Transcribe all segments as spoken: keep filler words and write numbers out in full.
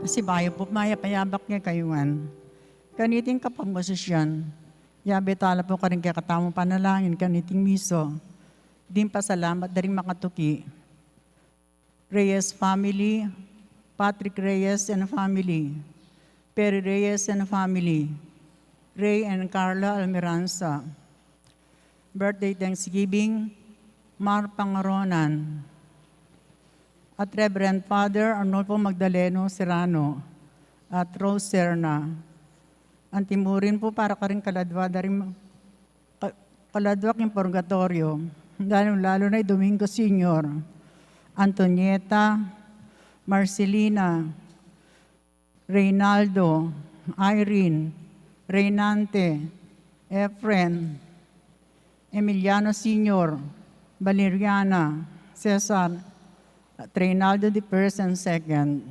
Sibayu pu, mayap a yabak kekayu ngan. Kaniting kapagmasusyan, yabe tala pu karing kekatamung panalangin kaniting misa. Ding pasalamat da ring makatuki. Reyes family, Patrick Reyes and family, Perry Reyes and family, Ray and Carla Almiranza. Birthday Thanksgiving, Mar Pangaronan. At Reverend Father Arnulfo Magdaleno Serrano at Rose Serna. Anti mu rin pu para karing kaladwa da ring ka-, kaladwa king purgatoryo, lalung-lalu na i Domingo Senior, Antonieta, Marcelina, Reynaldo, Irene, Reynante, Efren, Emiliano Senior, Valeriana, Cesar, at Reynaldo the First and Second.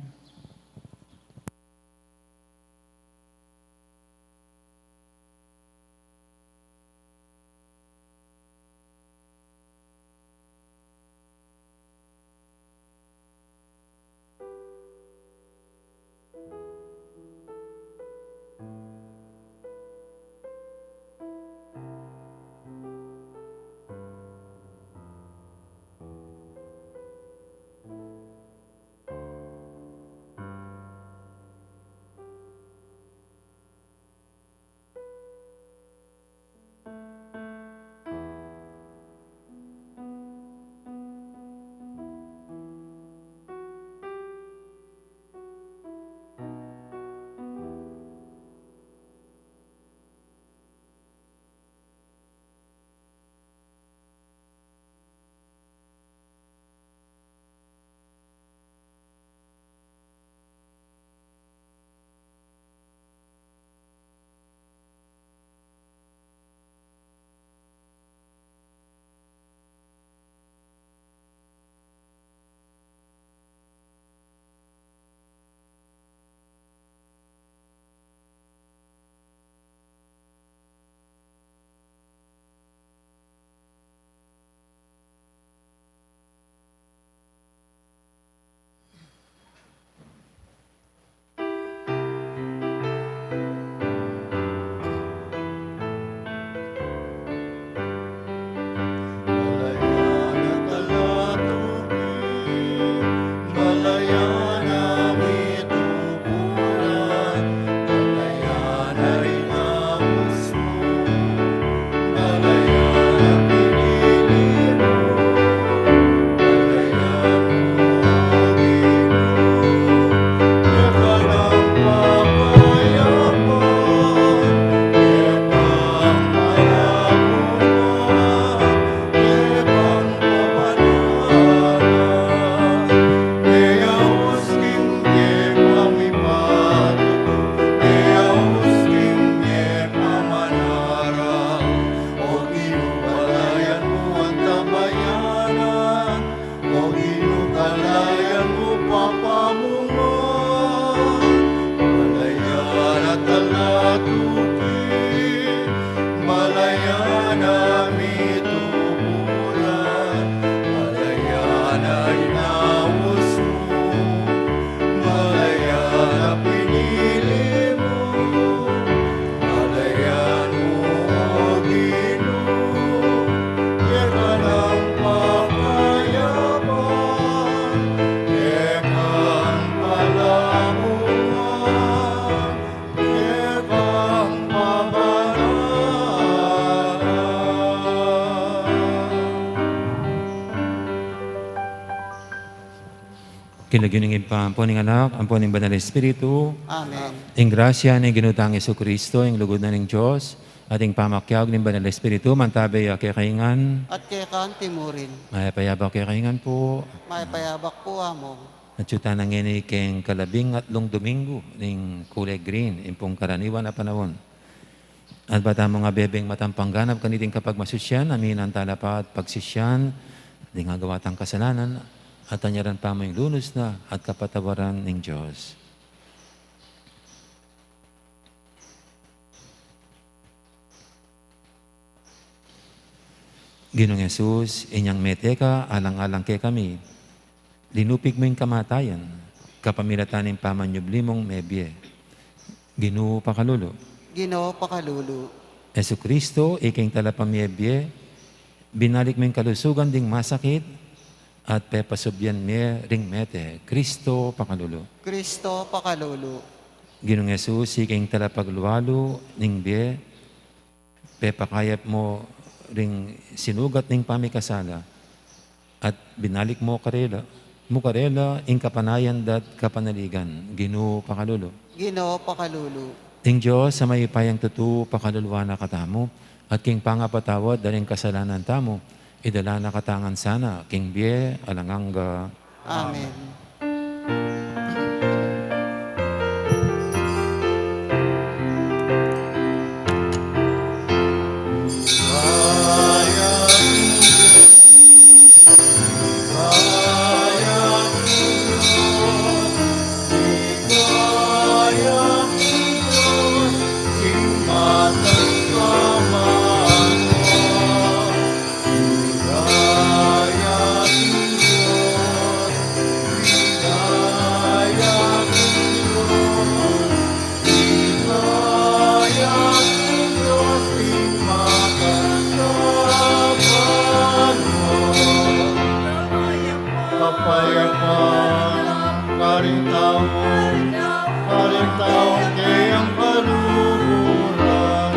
O Ginu, palayan mu ang tabayanan. O Ginu, palayan mu papamungan. Palayan at alatuki, palayan a mituburan, palayan a inaus mu, palayan a pinili mu. Palayan mu, O Ginu, keka nang pakayapan, keka nang palamuan, keka nang pabanalan. King lagyu ning Ibpa, ampo ning Anak, ampo ning Banal Espiritu. Amen. Ing grasya ning Ginu tang Jesucristo, ing lugud na ning Dios, at ing pamakiabe ning Banal Espiritu, mantabe ya kekayu ngan. At keka anti mu rin. Mayap a yabak kekayu ngan pu. Mayap a yabak pu, Among. Atyu tana ngeni king kalabing atlung Domingo ning kule green, ing pung karaniwan a panaun. At ba tamung abebeng matampang ganap kaniting kapagmasusyan, aminan tala pa at pagsisyan ding agawa tang kasalanan, at anyaran pa mu ing lunus na at kapatawaran ning Dios. Ginung Jesus, inyang mete ka alang-alang kekami, linupig mu ing kamatayan, kapamilatan ning pamanyubli mung mebie. Ginu, pakalulu. Ginu, pakalulu. Jesucristo, ika ing talapamie-bie, binalik mu ing kalusugan ding masakit, at pepasubyan mie ring mete. Cristo, pakalulu. Cristo, pakalulu. Ginung Jesus, ika ing talapaglualu ning bie, pepakayap mu ring sinugat ning pamikasala, at binalik mu karela, mu karela ing kapanayan da't kapanaligan. Ginu, pakalulu. Ginu, pakalulu. Ing Dios a mayupayang tutu, pakaluluan na katamu, at king pangapatawad da ring kasalanan tamu, idala na katamu ngan sana king bie alang angga. Amen. Kapayapan karing tau, karing tau keyang kaluguran.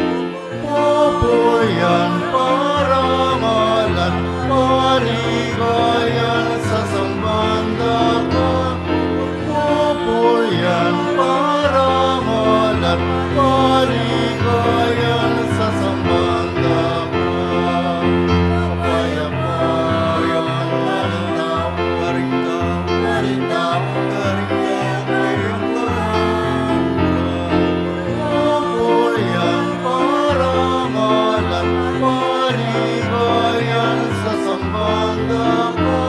Pupurian, parangalan, paligayan, sasamban da ka. Pupurian, parangalan, paligayan, sasamban da ka. Kapayapan, kapayapan, karing tau, karing tau, karing tau, karing tau. Pupurian, parangalan, paligayan, sasamban da ka.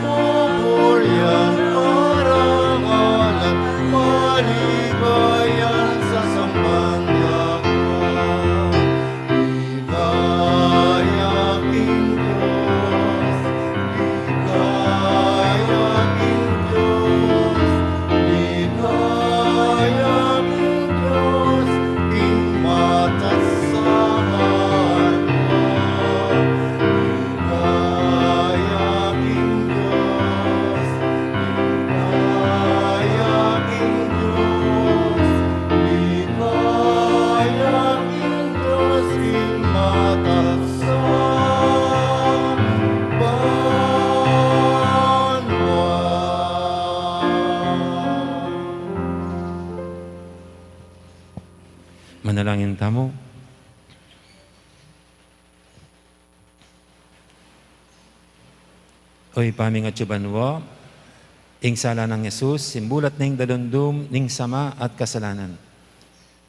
Pupurian, parangalan, paligayan, sasamban da ka. Ligaya king Dios, ligaya king Dios, ligaya king Dios, king matas a banua. Ligaya king Dios, ligaya king Dios, ligaya king Dios, king matas a banua. Manalangin tamu. O Ibpa ming atsu banua, ing sala nang Jesus, simbulat ning dalundum ning sama at kasalanan.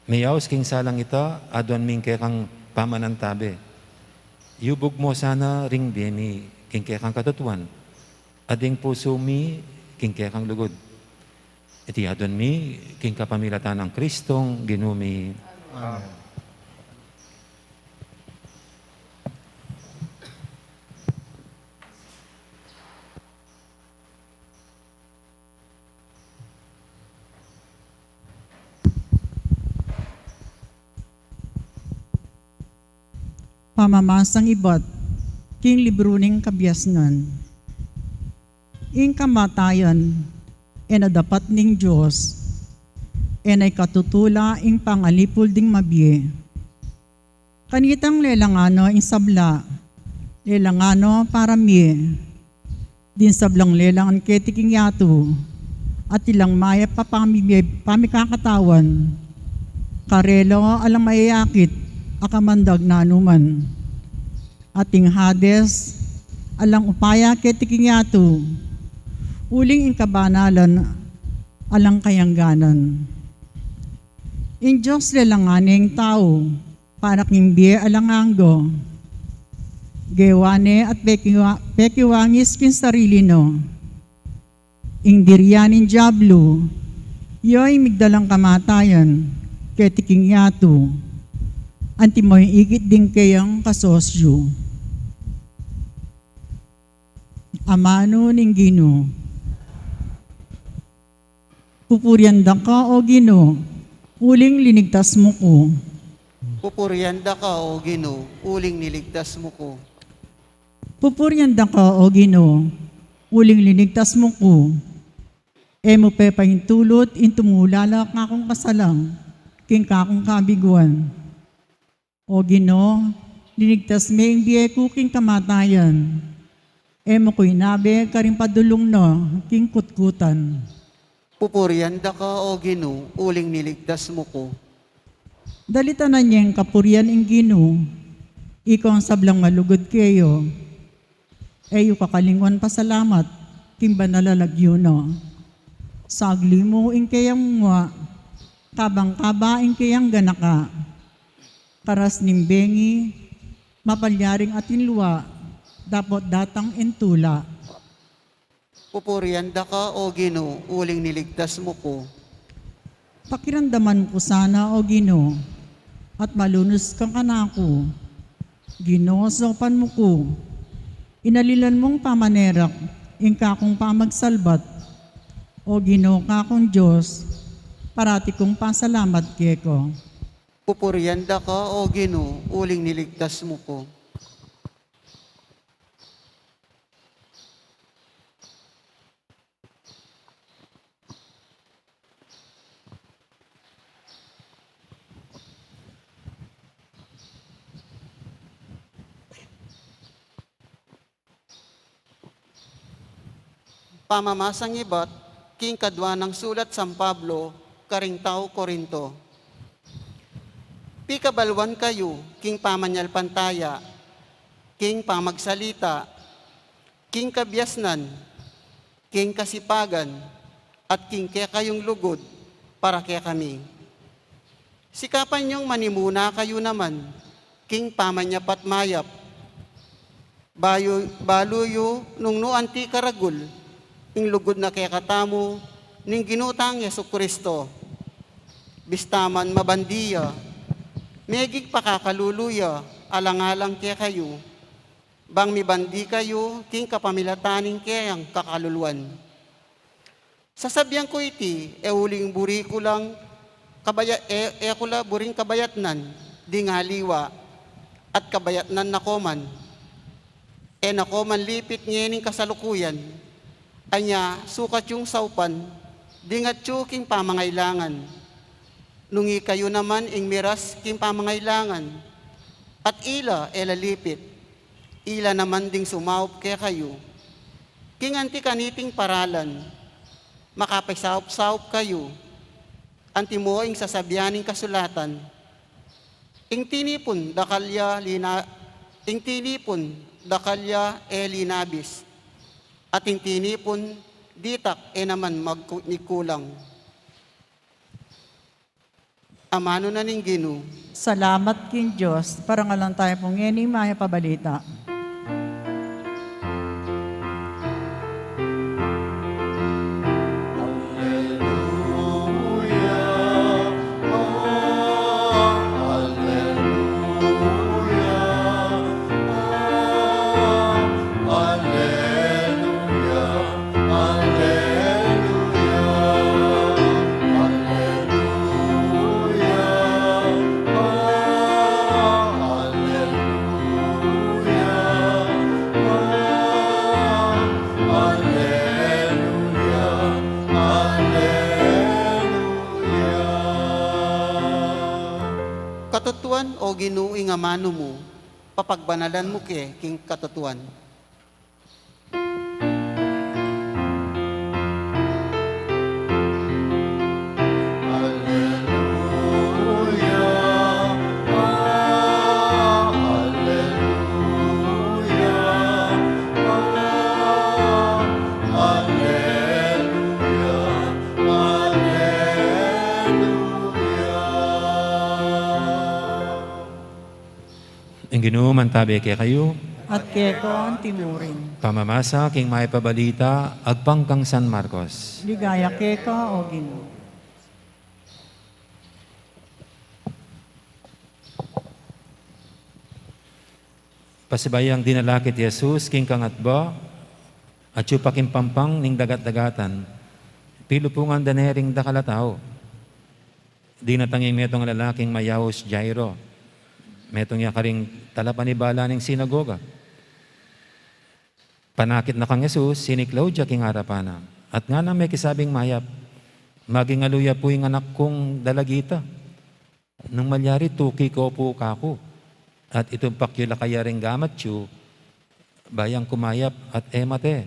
Meyaus king salang ita, aduan mi ing kekang pamanantabe. Yubug mu sana ring bie mi king kekang katutuan, at ing pusu mi king kekang lugud. Iti aduan mi king kapamilatan nang Kristong Ginu mi. Amen. Pamamasang ibat king libru ning kabiasnan. Ing kamatayan e na dapat ning Dios, e na ikatutu la ing pangalipul ding mabie. Kanitang lelangan no ing sabla, lelangan no para mie, ding sablang lelangan keti king yatu, at ilang mayap a pami-, pamikakatawan. Karela alang mayayakit a kamandag nanu man. At ing Hades, alang upaya keti king yatu, uling ing kabanalan, alang kayangganan. Ing Dios lelangan ne ing tau, para king bie alang angga. Gewa ne at pekiwa-, pekiwangis king sarili na. Ing dirian ning diablu, ya ing migdalang kamatayan keti king yatu, antimo ing ikit ding keyang kasosyu. Amanu ning Ginu. Pupurian da ka, O Ginu, uling linigtas mu ku. Pupurian da ka, O Ginu, uling niligtas mu ku. Pupurian da ka, O Ginu, uling linigtas mu ku. E mu pepaintulut ing tumulala kakung kasalang king kakung kabiguan. O Ginu, linigtas me ing bie ku king kamatayan. E mu ku inabe karing padulung na king kutkutan. Pupurian da ka, O Ginu, uling niligtas mu ku. Dalitanan yeng kapurian ing Ginu, ikong sablang malugud keya. E yu kakalingwan pasalamat king banal a lagyu na. Sagli mu ing keyang mungwa, kabang kaba ing keyang ganaka. Karas ning bengi, mapalyaring atin lua, dapot datang ing tula. Pupurian da ka, O Ginu, uling niligtas mu ku. Pakiramdaman mu ku sana, O Ginu, at malunus ka kanaku. Ginu, saupan mu ku. Inalilan mung pamanerak ing kakung pamagsalbat. O Ginu, kakung Dios, parati kung pasalamat keka. Pupurian da ka, O Ginu, uling niligtas mu ku. Pamamasang ibat king kadwa nang sulat San Pablo karing tau Corinto. Pikabaluan kayu king pamanyalpantaya, king pamagsalita, king kabiasnan, king kasipagan, at king kekayung lugud para kekami. Sikapan yung manimuna kayu naman king pamanyapat mayap. Bayu, balu yu nung nu anti karagul ing lugud na kekatamu ning Ginu tang Jesu-Cristo. Bista man mabandi ya, meging pakakalulu ya alang-alang kekayu, bang mibandi kayu king kapamilatan ning keyang kakaluluan. Sasabian ku iti, e uling buri ku lang kabaya-, e, e ku la buring kabayatnan ding aliwa, at kabayatnan na ko man. E na ko man lipit ngening kasalukuyan, anya sukat yung saupan ding atyu king pamangailangan. Nung ikayu naman ing miras king pamangailangan, at ila e la lipit, ila naman ding sumaup kekayu. King anti kaniting paralan, makapaisaup-saup kayu. Antimo ing sasabian ning kasulatan, ing tinipun dakal ya lina-, ing tinipun dakal ya e linabis, at ing tinipun ditak e naman magku-, mikulang. Amanu na ning Ginu. Salamat king Dios. Parangalan tayu pu ngeni ing mayap a balita. Alleluia, alleluia, alleluia. Alleluia, alleluia, alleluia, alleluia, alleluia. Katutuan, O Ginu, ing amanu mu, papagbanalan mu ke king katutuan. Alleluia, alleluia, alleluia, alleluia. Ing Ginu mantabe kekayu. At keka anti mu rin. Pamamasa king mayap a balita agpang kang San Marcos. Ligaya keka, O Ginu. Pasibayu yang dinala ke i Jesus king kangatba, atyu pa king pampang ning dagat-dagatan. Pilupungan da ne ring dakal a tau. Dinatang ing metung a lalaking mayaus Jairo. Metung ya karing talapanibala ning sinagoga. Panakit na kang Jesus, siniklaud ya king arapan na. At nganang mekisabing mayap, "Maging alu ya pu ing anak kung dalagita. Nung malyari tuki ko pu kaku. At itumpak yu la kaya ring gamat yu, ba yang kumayap at e mate."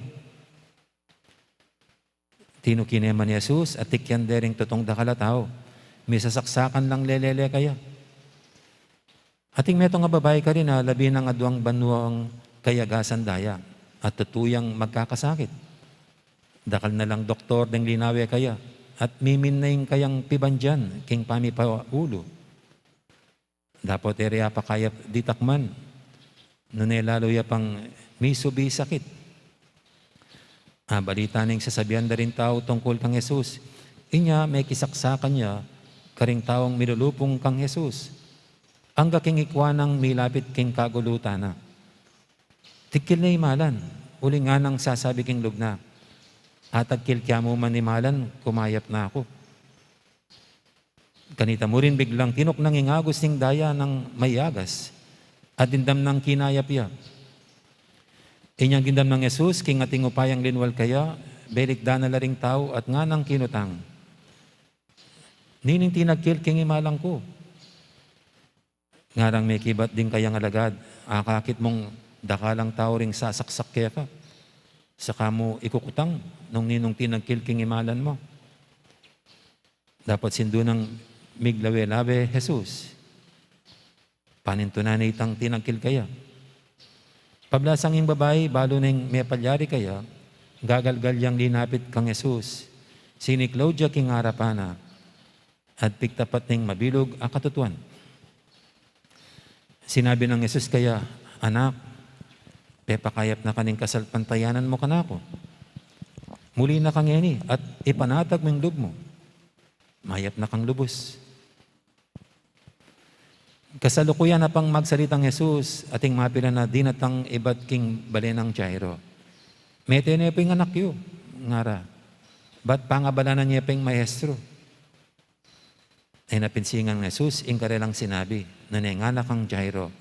Tinuki ne man Jesus, at tikyan de ring tutung dakal a tau. Misasaksakan lang lelele kaya. Ating metung a babai karin a labi nang aduang banuang kayagasan da ya, at tutu yang magkakasakit. Dakal na lang doktor deng linawe kaya, at mimin na ing kayang pibandian king pamipaulu. Dapot e re ya pakayap ditakman, nune lalu ya pang misubi sakit. Abalita ne ing sasabian da ring tau tungkul kang Jesus. Inya mekisaksakan ya karing taung milulupung kang Jesus, angga king ikua nang milapit king kagulutan na. Tigkil ne imalan, uling nganang sasabi king lub na, "Atagkil ke mu man imalan, kumayap na ku." Kanita mu rin biglang tinuknang ing agus ning daya nang mayagas, at dimdam nang kinayap ya. Inyang dimdam nang Jesus king ating upayang linwal kaya, belikdan na la ring tau at nganang kinutang, "Nining tinagkil king imalan ku?" Ngarang mekibat ding kayang alagad, "Akakit mung dakalang tau ring sasaksak keka, saka mu ikukutang nung ninung tinagkil king imalan mu?" Dapot sindu nang miglawe-lawe Jesus. Panintunan ne itang tinagkil kaya. Pablasang ing babai, balu neng mepalyari kaya, gagalgal yang linapit kang Jesus. Siniklaud ya king arapan na, at pigtapat neng mabilug a katutuan. Sinabi nang Jesus kaya, "Anak, pepakayap na ka ning kasalpantayanan mu kanaku. Muli na ka ngeni at ipanatag mu ing lub mu." Mayap na kang lubus. Kasalukuyan na pang magsalitang Jesus, ating mapilan a dinatang ibat king bale nang Jairo. "Mete ne pu ing anak yu," ngara. "Bat pangabalanan ye pa ing maestro." E na pinsingan nang Jesus ing karelang sinabi, nune ngana kang Jairo,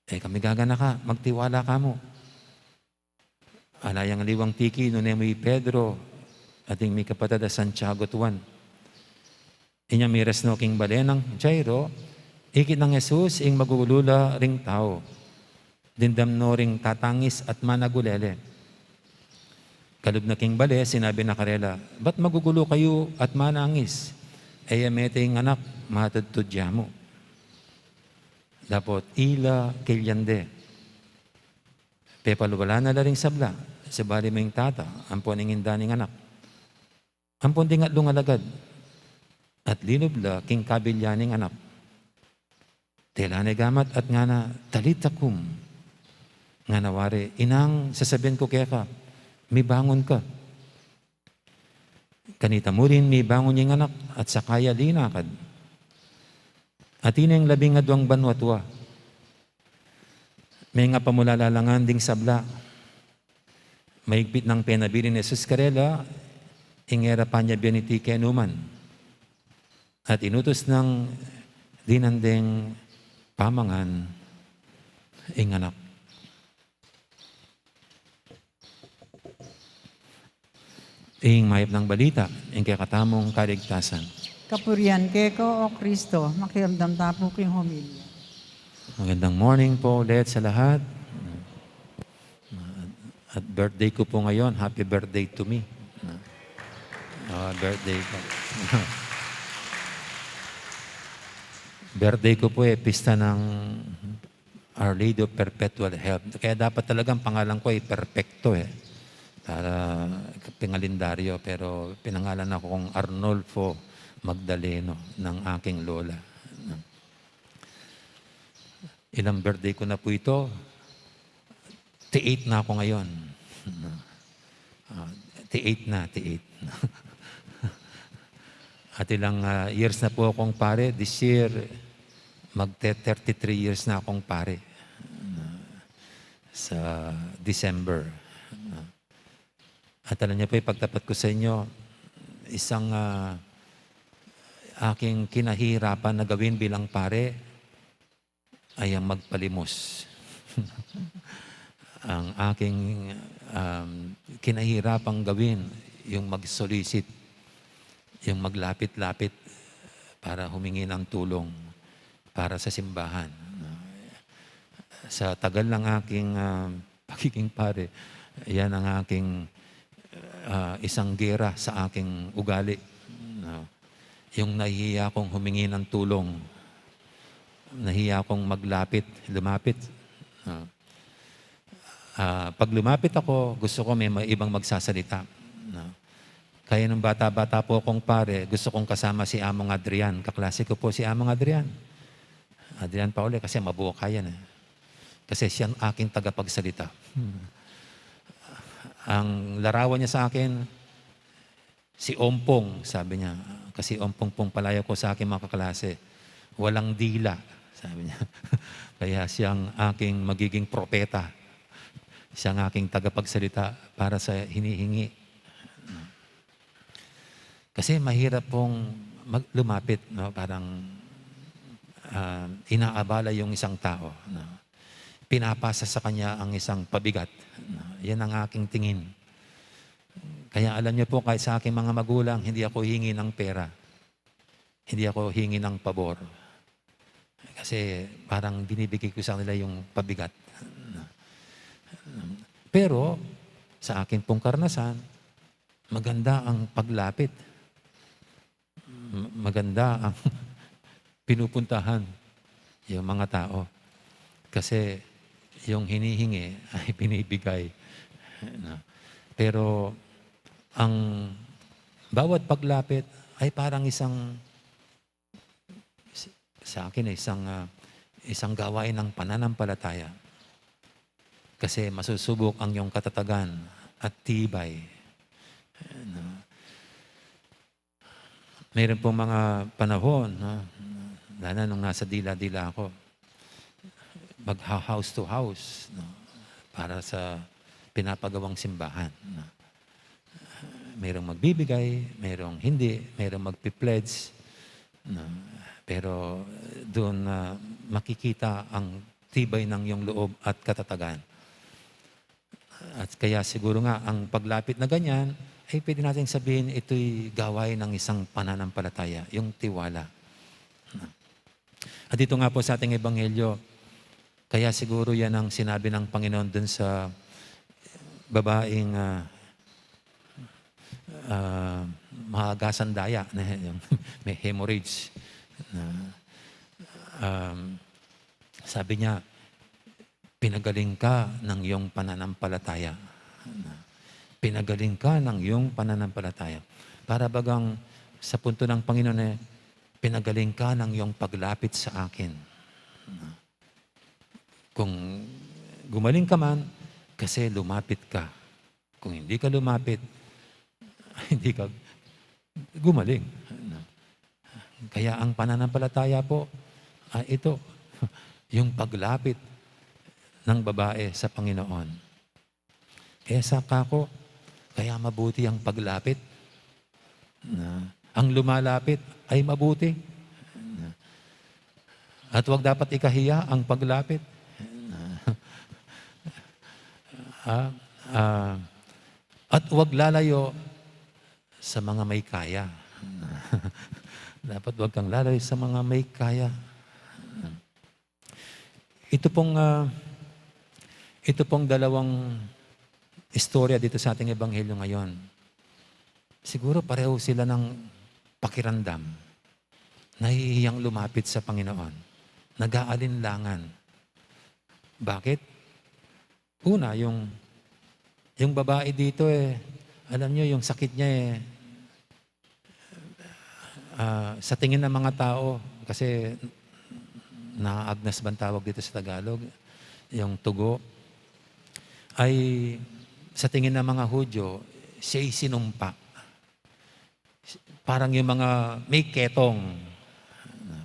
"E ka migaganaka, magtiwala ka mu." Ala yang aliwang tiki, nune mu i Pedro, ating mikapatad a Santiago at Juan. Inya miras no king bale nang Jairo, ikit nang Jesus ing magugulu la ring tau. Dimdam no ring tatangis at managulele. Kalub na king bale, sinabi na karela, "Bat magugulu kayu at manangis? E ya mete ing anak, matudtud ya mu." Dapot ila kilyan de. Pepalwalan na la ring sabla, subali mu ing tata ampon ing inda ning anak, ampon ding atlung alagad, at linub la king kabilyan ning anak. Tela ne gamat at ngana, "Talitha kum," ngana wari, "Inang, sasabian ku keka, mibangun ka." Kanita mu rin mibangun ya ing anak at saka ya linakad. Atin neng labing aduang banua tua. Mengapamula la ngan ding sabla. Maigpit nang penabilin Jesus karela, ing e ra panyabian iti kenu man. At inutus nang dinan deng pamangan ing anak. Ing mayap nang balita, ing kekatamung kaligtasan. Kapurian keka, O Kristo. Makiramdam ta pu king homilya. Magandang morning po ulit sa lahat. At birthday ko po ngayon. Happy birthday to me. Ah, birthday ko. Birthday ko po e, pista ng Our Lady of Perpetual Help. Kaya dapat talagang pangalan ko ay Perpekto e. Para pingalendaryo, pero pinangalan ako kong Arnulfo Magdaleno ng aking lola. Ilang birthday ko na po ito? T eight na ako ngayon. Ah, T eight na, T eight. At ilang, ah, years na po akong pare. This year, magte thirty-three years na akong pare. Ah, sa December. Ah, at alam niyo po, ipagtapat ko sa inyo, isang, ah, aking kinahirapan na gawin bilang pare ay ang magpalimos. Ang aking, um, kinahirapang gawin, yung mag-solicit, yung maglapit-lapit para humingi ng tulong para sa simbahan. Sa tagal ng aking, ah, pagiging pare, yan ang aking, ah, isang gera sa aking ugali, no? Yung nahihiya akong humingi ng tulong, nahihiya akong maglapit, lumapit, no? Ah, pag lumapit ako, gusto ko may ma-, ibang magsasalita, no? Kaya nung bata-bata po akong pare, gusto kong kasama si Among Adrian. Kaklase ko po si Among Adrian. Adrian Paule, kasi mabuo kayan eh. Kasi siya ang aking tagapagsalita. Ang larawan niya sa akin, si Ompong, sabi niya. Kasi Ompong pong palayo ko sa aking mga kaklase. Walang dila, sabi niya. Kaya siyang aking magiging propeta. Siyang aking tagapagsalita para sa hinihingi. Kasi mahirap pong mag-, lumapit, no? Parang, ah, inaabala yung isang tao, no? Pinapasa sa kanya ang isang pabigat, no? Yan ang aking tingin. Kaya alam niyo po, kahit sa aking mga magulang, hindi ako hingi ng pera. Hindi ako hingi ng pabor. Kasi parang binibigay ko sa kanila yung pabigat, no? Pero, sa akin pong karanasan, maganda ang paglapit. M-, maganda ang pinupuntahan yung mga tao. Kasi yung hinihingi ay binibigay, no? Pero ang bawat paglapit ay parang isang, sa akin, isang, ah, isang gawain ng pananampalataya. Kasi masusubok ang iyong katatagan at tibay. No? Meron pong mga panahon, no, lalo na nung nasa dila-dila ako, magha-house to house, no, para sa pinapagawang simbahan, no. Merong magbibigay, merong hindi, merong magpi-pledge, no, pero doon na makikita ang tibay ng iyong loob at katatagan. At kaya siguro nga, ang paglapit na ganyan, ay pwede nating sabihin, ito'y gawain ng isang pananampalataya, yung tiwala. At dito nga po sa ating ebanghelyo, kaya siguro yan ang sinabi ng Panginoon dun sa babaeng, ah, ah, maagasan daya, na yung may hemorrhage. Na, um, sabi niya, "Pinagaling ka ng iyong pananampalataya." Na, "Pinagaling ka ng iyong pananampalataya." Para bagang sa punto ng Panginoon eh, "Pinagaling ka ng iyong paglapit sa akin." Na, kung gumaling ka man, kasi lumapit ka. Kung hindi ka lumapit, hindi ka gumaling. Kaya ang pananampalataya po, ah, ito, yung paglapit ng babae sa Panginoon. Kaya sa kako, kaya mabuti ang paglapit. Na, ang lumalapit ay mabuti. Na, at huwag dapat ikahiya ang paglapit. Na, ah, ah, at huwag lalayo sa mga may kaya. Dapat huwag kang lalayo sa mga may kaya. Ito pong, ah, ito pong dalawang istorya dito sa ating ebanghelyo ngayon, siguro pareho sila ng pakiramdam. Nahihiyang lumapit sa Panginoon. Nag-aalinlangan. Bakit? Una, yung, yung babae dito eh, alam nyo, yung sakit niya eh, ah, sa tingin ng mga tao, kasi naagnas bang tawag dito sa Tagalog, yung tugo, ay sa tingin ng mga Hudyo, siya'y sinumpa. Parang yung mga may ketong.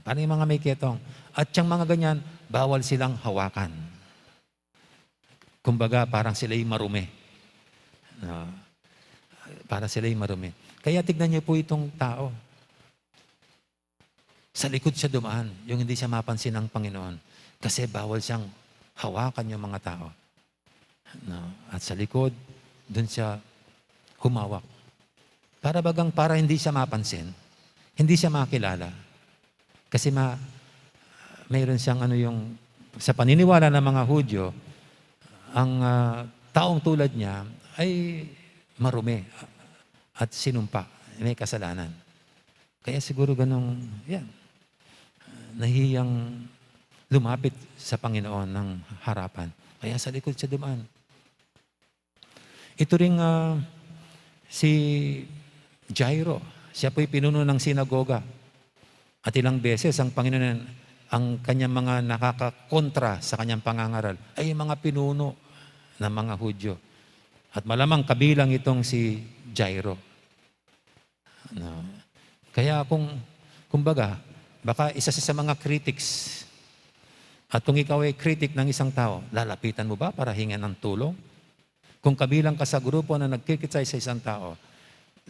Parang yung mga may ketong. At yung mga ganyan, bawal silang hawakan. Kumbaga, parang sila'y marumi. No? Para sila'y marumi. Kaya tignan niyo po itong tao. Sa likod siya dumaan, yung hindi siya mapansin ng Panginoon. Kasi bawal siyang hawakan yung mga tao. No? At sa likod, dun siya humawak. Para bagang para hindi siya mapansin, hindi siya makilala. Kasi ma-, mayroon siyang ano yung, sa paniniwala ng mga Hudyo, ang, ah, taong tulad niya ay marumi at sinumpa, may kasalanan. Kaya siguro ganong, yan, nahiyang lumapit sa Panginoon ng harapan. Kaya sa likod siya dumaan. Ito ring, ah, si Jairo, siya po'y pinuno ng sinagoga. At ilang beses ang Panginoon, ang kanyang mga nakakakontra sa kanyang pangangaral ay yung mga pinuno ng mga Hudyo. At malamang kabilang itong si Jairo. No? Kaya kung, kumbaga, baka isa siya sa mga critics. At kung ikaw ay critic ng isang tao, lalapitan mo ba para hingan ng tulong? Kung kabilang ka sa grupo na nagkikitay sa isang tao,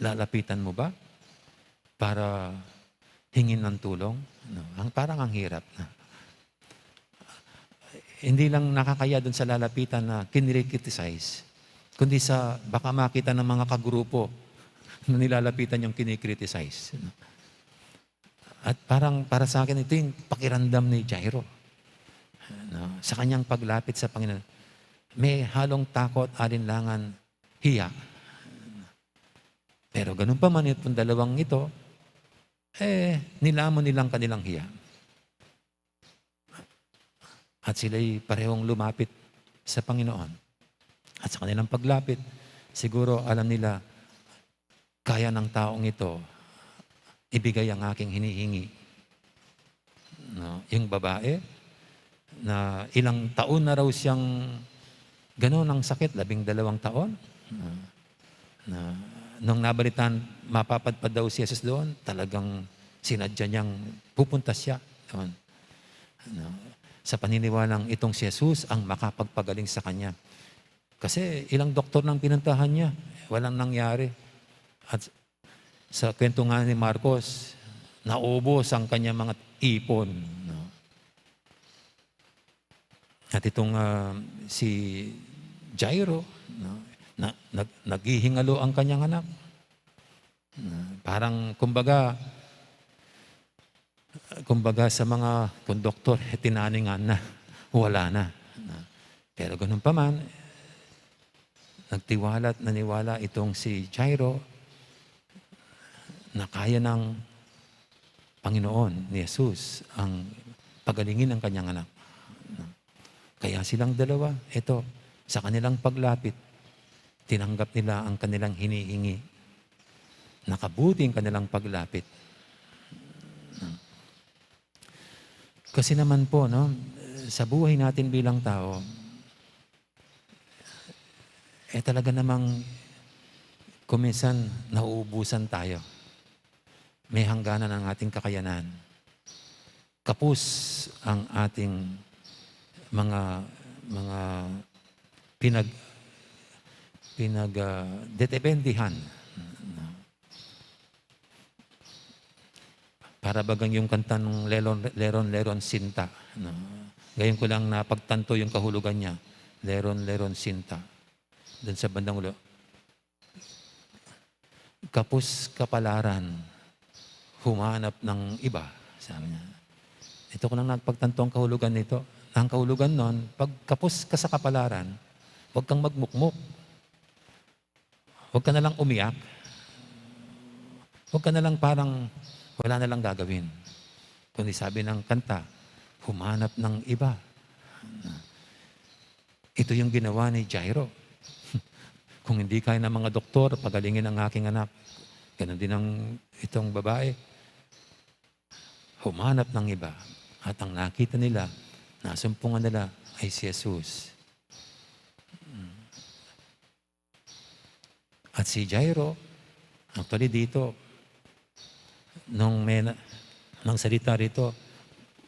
lalapitan mo ba para hingin ng tulong? No? Ang, parang ang hirap na. Hindi lang nakakahiya dun sa lalapitan na kinire-criticize, kundi sa baka makita ng mga kagrupo na nilalapitan yung kinikriticize. At parang para sa akin, ito yung pakiramdam ni Jairo. No? Sa kanyang paglapit sa Panginoon, may halong takot, alinlangan, hiya. Pero ganun pa man, itong dalawang ito, eh, nilamon nilang kanilang hiya. At sila'y parehong lumapit sa Panginoon. At sa kanilang paglapit, siguro alam nila, kaya ng taong ito ibigay ang aking hinihingi. No? Yung babae, na ilang taon na raw siyang ganun ang sakit, labing dalawang taon. Na, na, nung nabalitaan, mapapadpad daw si Jesus doon, talagang sinadya niyang pupunta siya doon. No? Sa paniniwalang itong si Jesus ang makapagpagaling sa kanya. Kasi ilang doktor nang pinuntahan niya, walang nangyari. At sa kwento nga ni Marcos, naubos ang kanyang mga ipon. No? At itong, ah, si Jairo, no? Na, nag-, naghihingalo ang kanyang anak. No? Parang, kumbaga, kumbaga sa mga konduktor, eh, tinaningan na, wala na. No? Pero ganun pa man, nagtiwala at naniwala itong si Jairo na kaya ng Panginoon ni Jesus ang pagalingin ang kanyang anak. Kaya silang dalawa, eto, sa kanilang paglapit, tinanggap nila ang kanilang hinihingi. Nakabuti ang kanilang paglapit. Kasi naman po, no, sa buhay natin bilang tao, eh, talaga namang kuminsan nauubusan tayo. May hangganan ang ating kakayanan. Kapos ang ating mga, mga pinag-, pinag-, ah, dedependihan. Para bagang yung kantang Leron, Leron, Leron Sinta, no? Ngayon ko lang napagtanto yung kahulugan niya, Leron, Leron Sinta. Dun sa bandang ulo, kapos kapalaran, humanap ng iba, sabi niya. Ito ko lang napagtanto ang kahulugan nito. Ang kahulugan nun, pag kapos ka sa kapalaran, huwag kang magmukmok. Huwag ka na lang umiyak. Huwag ka na lang parang wala na lang gagawin. Kundi sabi ng kanta, "Humanap ng iba." Ito yung ginawa ni Jairo. "Kung hindi kaya ng mga doktor pagalingin ang aking anak," ganun din ang itong babae. Humanap ng iba. At ang nakita nila, nasumpungan nila ay si Jesus. At si Jairo, actually dito, nung may na-, nagsalita rito,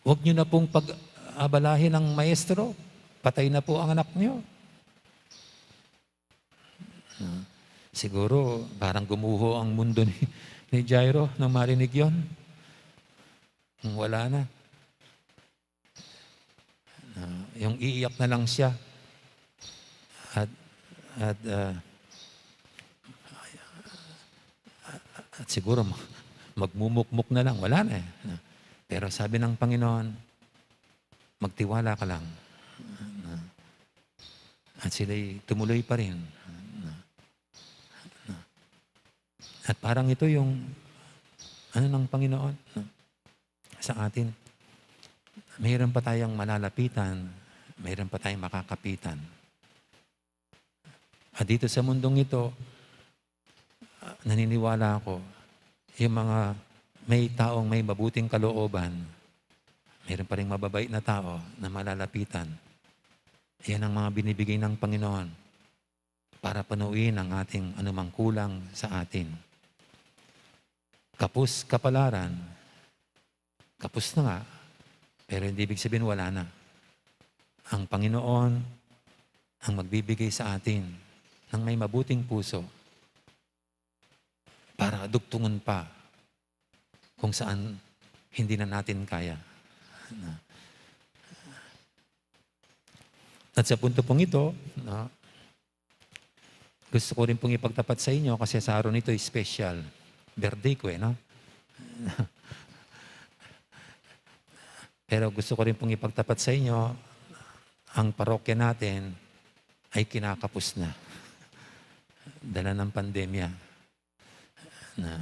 "Huwag niyo na pong pag-abalahin ang maestro. Patay na po ang anak niyo." Ah, Siguro, parang gumuho ang mundo ni, ni Jairo nung marinig yon. Wala na. Ah, yung iiyak na lang siya. At, at, ah, at siguro, mag-, magmumukmuk na lang. Wala na eh. Pero sabi ng Panginoon, "Magtiwala ka lang." At sila'y tumuloy pa rin. At parang ito yung ano ng Panginoon, no, sa atin. Mayroon pa tayong malalapitan, mayroon pa tayong makakapitan. At dito sa mundong ito, ah, naniniwala ako, yung mga may taong may mabuting kalooban, mayroon pa ring mababait na tao na malalapitan. Yan ang mga binibigay ng Panginoon para punuin ang ating anumang kulang sa atin. Kapus kapalaran, kapus na nga, pero hindi ibig sabihin wala na. Ang Panginoon ang magbibigay sa atin ng may mabuting puso para dugtungan pa kung saan hindi na natin kaya. At sa punto pong ito, no, gusto ko rin pong ipagtapat sa inyo kasi sa araw nito special. Birthday ko eh, no? Pero gusto ko rin pong ipagtapat sa inyo, ang parokya natin ay kinakapos na. Dala ng pandemya. Na,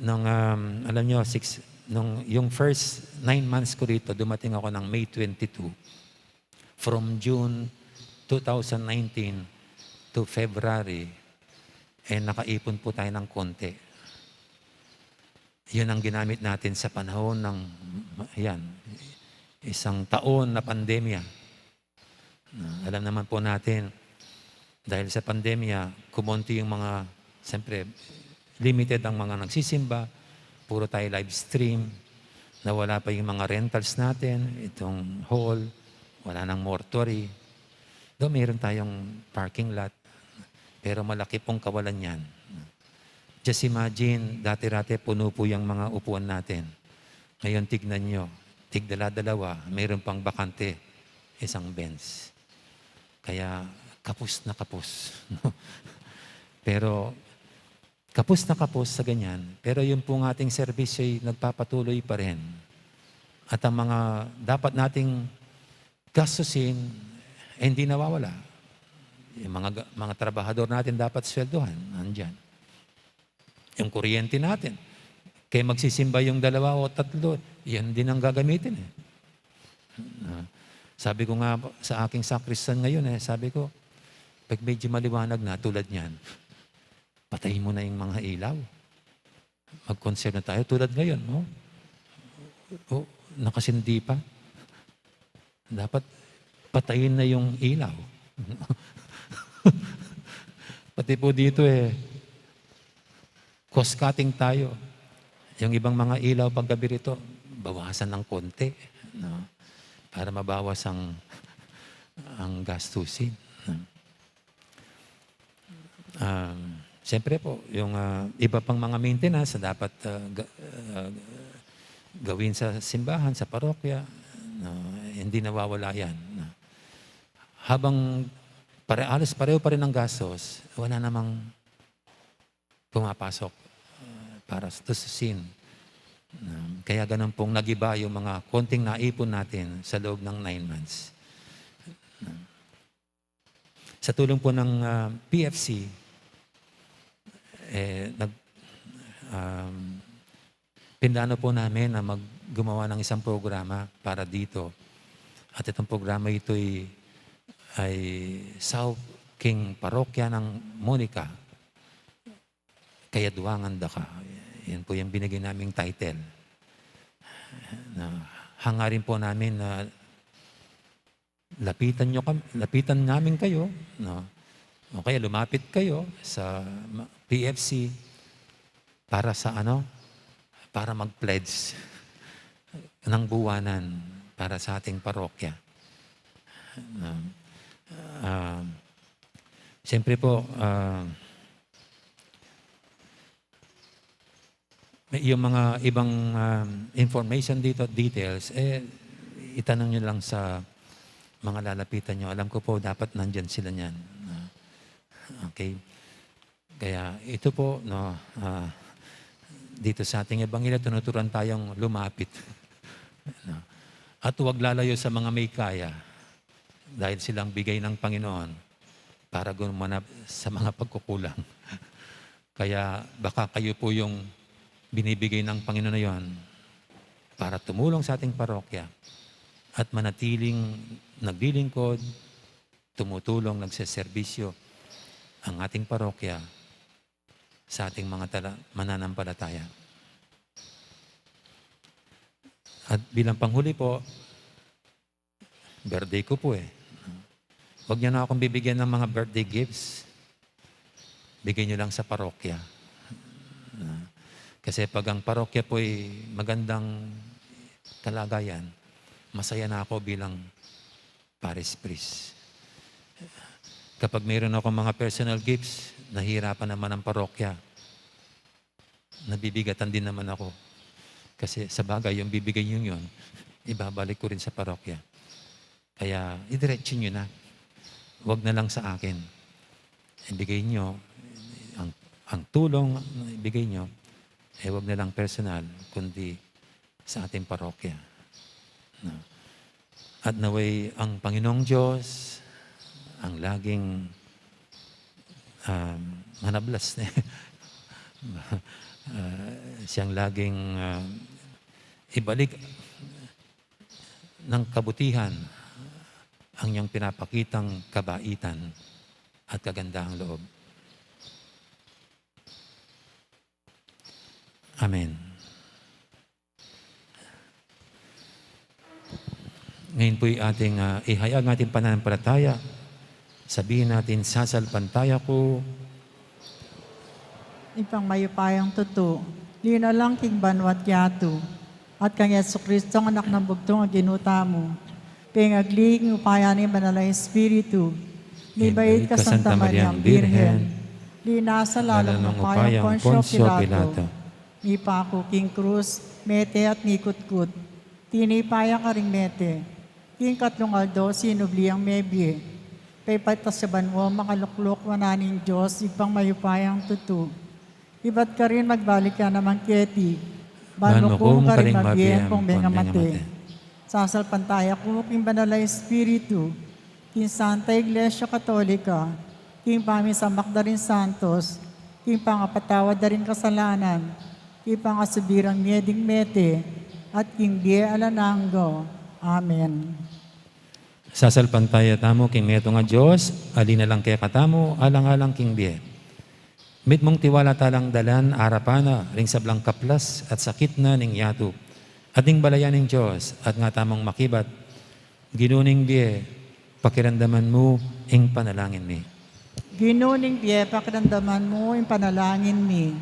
nung, um, alam nyo, six, nung, yung first nine months ko rito, dumating ako ng May twenty-two. From June two thousand nineteen to February, eh, nakaipon po tayo ng konti. Yun ang ginamit natin sa panahon ng, yan, isang taon na pandemya. Na, alam naman po natin, dahil sa pandemya, kumonti yung mga, siyempre, limited ang mga nagsisimba, puro tayo live stream, nawala pa yung mga rentals natin, itong hall, wala nang mortuary. Though meron tayong parking lot, pero malaki pong kawalan yan. Just imagine, dati-dati puno po yung mga upuan natin. Ngayon, tignan nyo, tigdala-dalawa, mayroon pang bakante, isang bench. Kaya, kapos na kapos, no? Pero, kapos na kapos sa ganyan, pero yung pong ating serbisyo'y nagpapatuloy pa rin. At ang mga dapat nating gastusin, eh, hindi nawawala. Yung mga ga-, mga trabahador natin dapat sweldohan, nandyan. Yung kuryente natin. Kaya magsisimba yung dalawa o tatlo, yan din ang gagamitin eh. Ah, sabi ko nga sa aking sakristan ngayon eh, sabi ko, "Pag medyo maliwanag na, tulad niyan, patayin mo na yung mga ilaw. Mag-conserve na tayo." Tulad ngayon, no? O, nakasindi pa. Dapat patayin na yung ilaw. Pati po dito eh, cost cutting tayo. Yung ibang mga ilaw paggabi rito, bawasan ng konti, no? Para mabawas ang, ang gastusin, no? Um, siyempre po, yung, ah, iba pang mga maintenance na dapat, ah, ga-, ah, gawin sa simbahan, sa parokya, no, hindi nawawala yan, no. Habang pare-, halos pareho pa rin ang gastos, wala namang pumapasok, ah, para sa tustusin. Um, kaya ganun pong nagiba yung mga konting naipon natin sa loob ng nine months. Sa tulong po ng, ah, P F C, eh, nag-, um, pinlano po namin na mag-, gumawa ng isang programa para dito. At itong programa ito ay, ay South King Parokya ng Monica, Kayaduangan Daka. Yan po yung binigay naming title. Na, hangarin po namin na lapitan nyo kam-, lapitan namin kayo, no? O kaya lumapit kayo sa ma-, P F C para sa ano? Para mag-pledge ng buwanan para sa ating parokya. No? Ah, siyempre po, ah, Yung mga ibang, um, information dito, details, eh, itanong nyo lang sa mga lalapitan nyo. Alam ko po, dapat nandyan sila niyan. Ah, okay. Kaya ito po, no, ah, dito sa ating ebanghelyo, tinuturuan tayong lumapit. No? At huwag lalayo sa mga may kaya, dahil silang bigay ng Panginoon para gumanap sa mga pagkukulang. Kaya baka kayo po yung binibigay ng Panginoon na yon para tumulong sa ating parokya at manatiling naglilingkod, tumutulong, nagseserbisyo ang ating parokya sa ating mga tala-, mananampalataya. At bilang panghuli po, birthday ko po eh. Huwag niyo na akong bibigyan ng mga birthday gifts. Bigay niyo lang sa parokya. Kasi pag ang parokya po'y magandang kalagayan, masaya na ako bilang parish priest. Kapag mayroon akong mga personal gifts, nahihirapan naman ang parokya. Nabibigatan din naman ako. Kasi sa bagay, yung bibigay niyo yun, ibabalik ko rin sa parokya. Kaya idiretso niyo na. Huwag na lang sa akin. Ibigay niyo, ang, ang tulong na ibigay niyo, eh, huwag na lang personal, kundi sa ating parokya. No? At naway ang Panginoong Diyos, ang laging, um, manablas, ah, siyang laging, ah, ibalik ng kabutihan ang iyong pinapakitang kabaitan at kagandahang loob. Amen. Ngayon po'y ating, ah, ihayag ang ating pananampalataya. Sabihin natin, "Sasalpantaya ku." Ibpang mayupayang tutu, linalang king banwa't yatu, at kang Jesucristo, ang Anak nang Bugtung a Ginu tamu, pengagli king upaya ning Banal a Espiritu, mibait kang Santa Mariang Birhen, linasa lalam ning upayang Poncio Pilato, mipaku king krus, mete at mikutkut. Tinipa ya karing mete. King katlung aldo, sinubli yang mebie. Pepaitas ya banua, makalukluk wanan ning Dios, Ibpang mayupayang tutu. Ibat karin magbalik ya naman keti. Ban mukum karing mabie ampong mengamate. Sasalpantaya ku king Banal a Espiritu, king Santa Iglesia Katolika, king pamisamak da ring santos, king pangapatawad da ring kasalanan, king pangasubli rang mie ding mete, at king bie alang angga. Amen. Sasalpantaya tamu king metung a Dios, a linalang kekatamu, alang-alang king bie. Mitmung tiwala talang dalan arapan na ring sablang kaplas at sakit na ning yatu, at ning balayan ning Dios, at nga tamung makibat, Ginu ning bie, pakiramdaman mu ing panalangin mi. Ginu ning bie, pakiramdaman mu ing panalangin mi.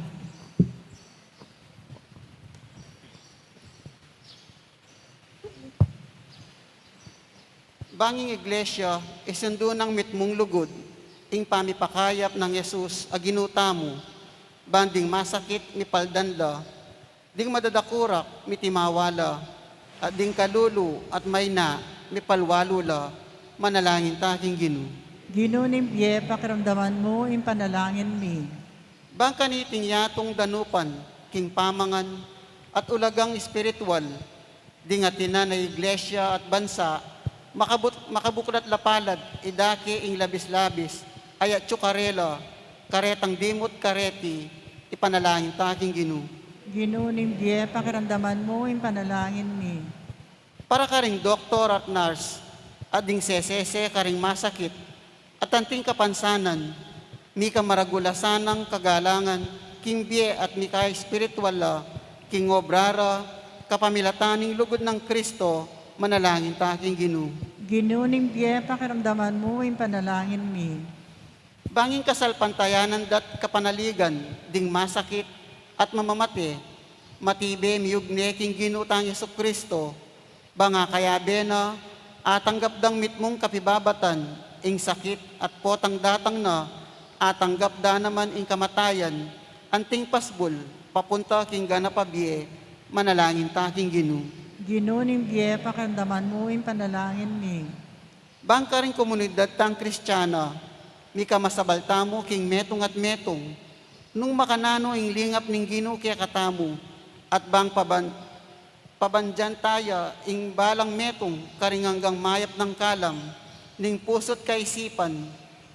Bang ing Iglesia isundu nang mitmung lugud ing pamipakayap nang Jesus a Ginu tamu, ban ding masakit mipaldan la, ding madadakurak mitimawa la, at ding kalulu at mayna mipalwalu la, manalangin ta king Ginu. Ginu ning bie, pakiramdaman mu ing panalangin mi. Bang kaniting yatung danupan king pamangan at ulagang espiritual, ding atinan a iglesia at bansa, makabut-, makabuklat la palad idake ing labis-labis a yatsu karela, karetang dimut kareti, ipanalangin ta king Ginu. Ginu ning bie, pakiramdaman mu ing panalangin mi. Para karing doktor at nurse, at ding sesese karing masakit, at anting kapansanan, mika maragul a sanang kagalangan king bie at mika espiritual la king obra ra, kapamilatan ning lugud nang Kristo, manalangin ta king Ginu. Ginu ning bie, pakiramdaman mu ing panalangin mi. Bang ing kasalpantayanan da't kapanaligan ding masakit at mamamate, matibe miugne king Ginu tang Jesu-Kristo, bang akayabe na, atanggap dang mitmung kapibabatan ing sakit at potang datang na, atanggap da naman ing kamatayan, anting pasbul, papunta king ganap a bie, manalangin ta king Ginu. Ginu ning bie, pakiramdaman mu ing panalangin mi. Bang karing komunidad tang Kristiana, mikamasabal tamu king metung at metung, nung makananu ing lingap ning Ginu kekatamu, at bang paban-, pabandian taya ing balang metung karing anggang mayap nang kalam ning pusu't kaisipan,